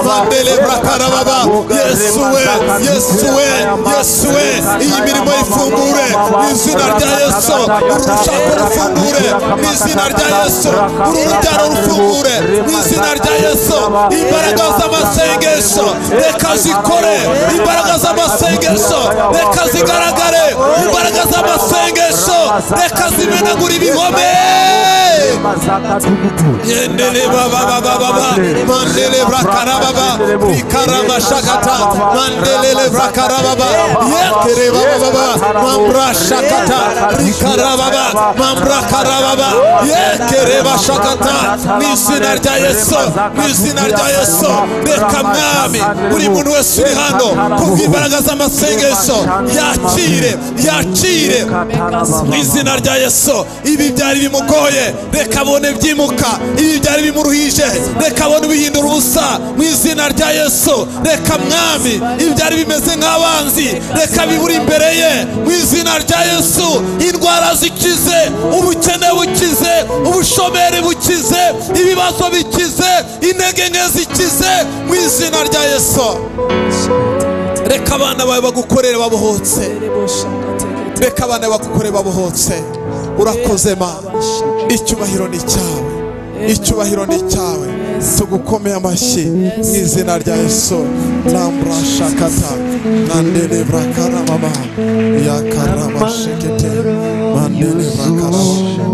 mandele brakarababa, Yesuwe, iyi mirimo ifungure mu izina rya Yesu, urushako rufungure mu izina rya Yesu, uru rubyaro rufungure mu izina rya Yesu. Imbaraga z'amasengesho reka zikore, imbaraga z'amasengesho reka zigaragare, imbaraga z'amasengesho reka zimenagure ibihome. Yendele baba baba baba, mandele brakarababa, rikarabashakata, mandele brakarababa, yekere baba baba, mambrashakata, rikarababa, mambrakarababa, yekere bashakata, mu izina rya Yesu, mu izina rya Yesu. Reka mwami buri muntu wese uri hano kubw'imbaraga z'amasengesho yakire, yakire mu izina rya Yesu. Ibi byari bimugoye reka abone byimuka, ibi byari bimuruhije reka abone bihindura ubusa mu izina rya Yesu. Reka mwami ibi byari bimeze nk'abanzi reka bibure imbere ye mu izina rya Yesu. Indwara zikize, ubukene bukize, ubushomeri bukize, ibibazo bikize, intege nke zikize mu izina rya Yesu. Reka abana bawe bagukorere babohotse, reka abana bawe bagukorere babohotse. Urakoze Mana, icyubahiro ni cyawe, icyubahiro ni cyawe. Tugukomeye amashyi mu izina rya Yesu. Lambra shakata mandele brakarababa yakaraba shekete mandele brakaraba.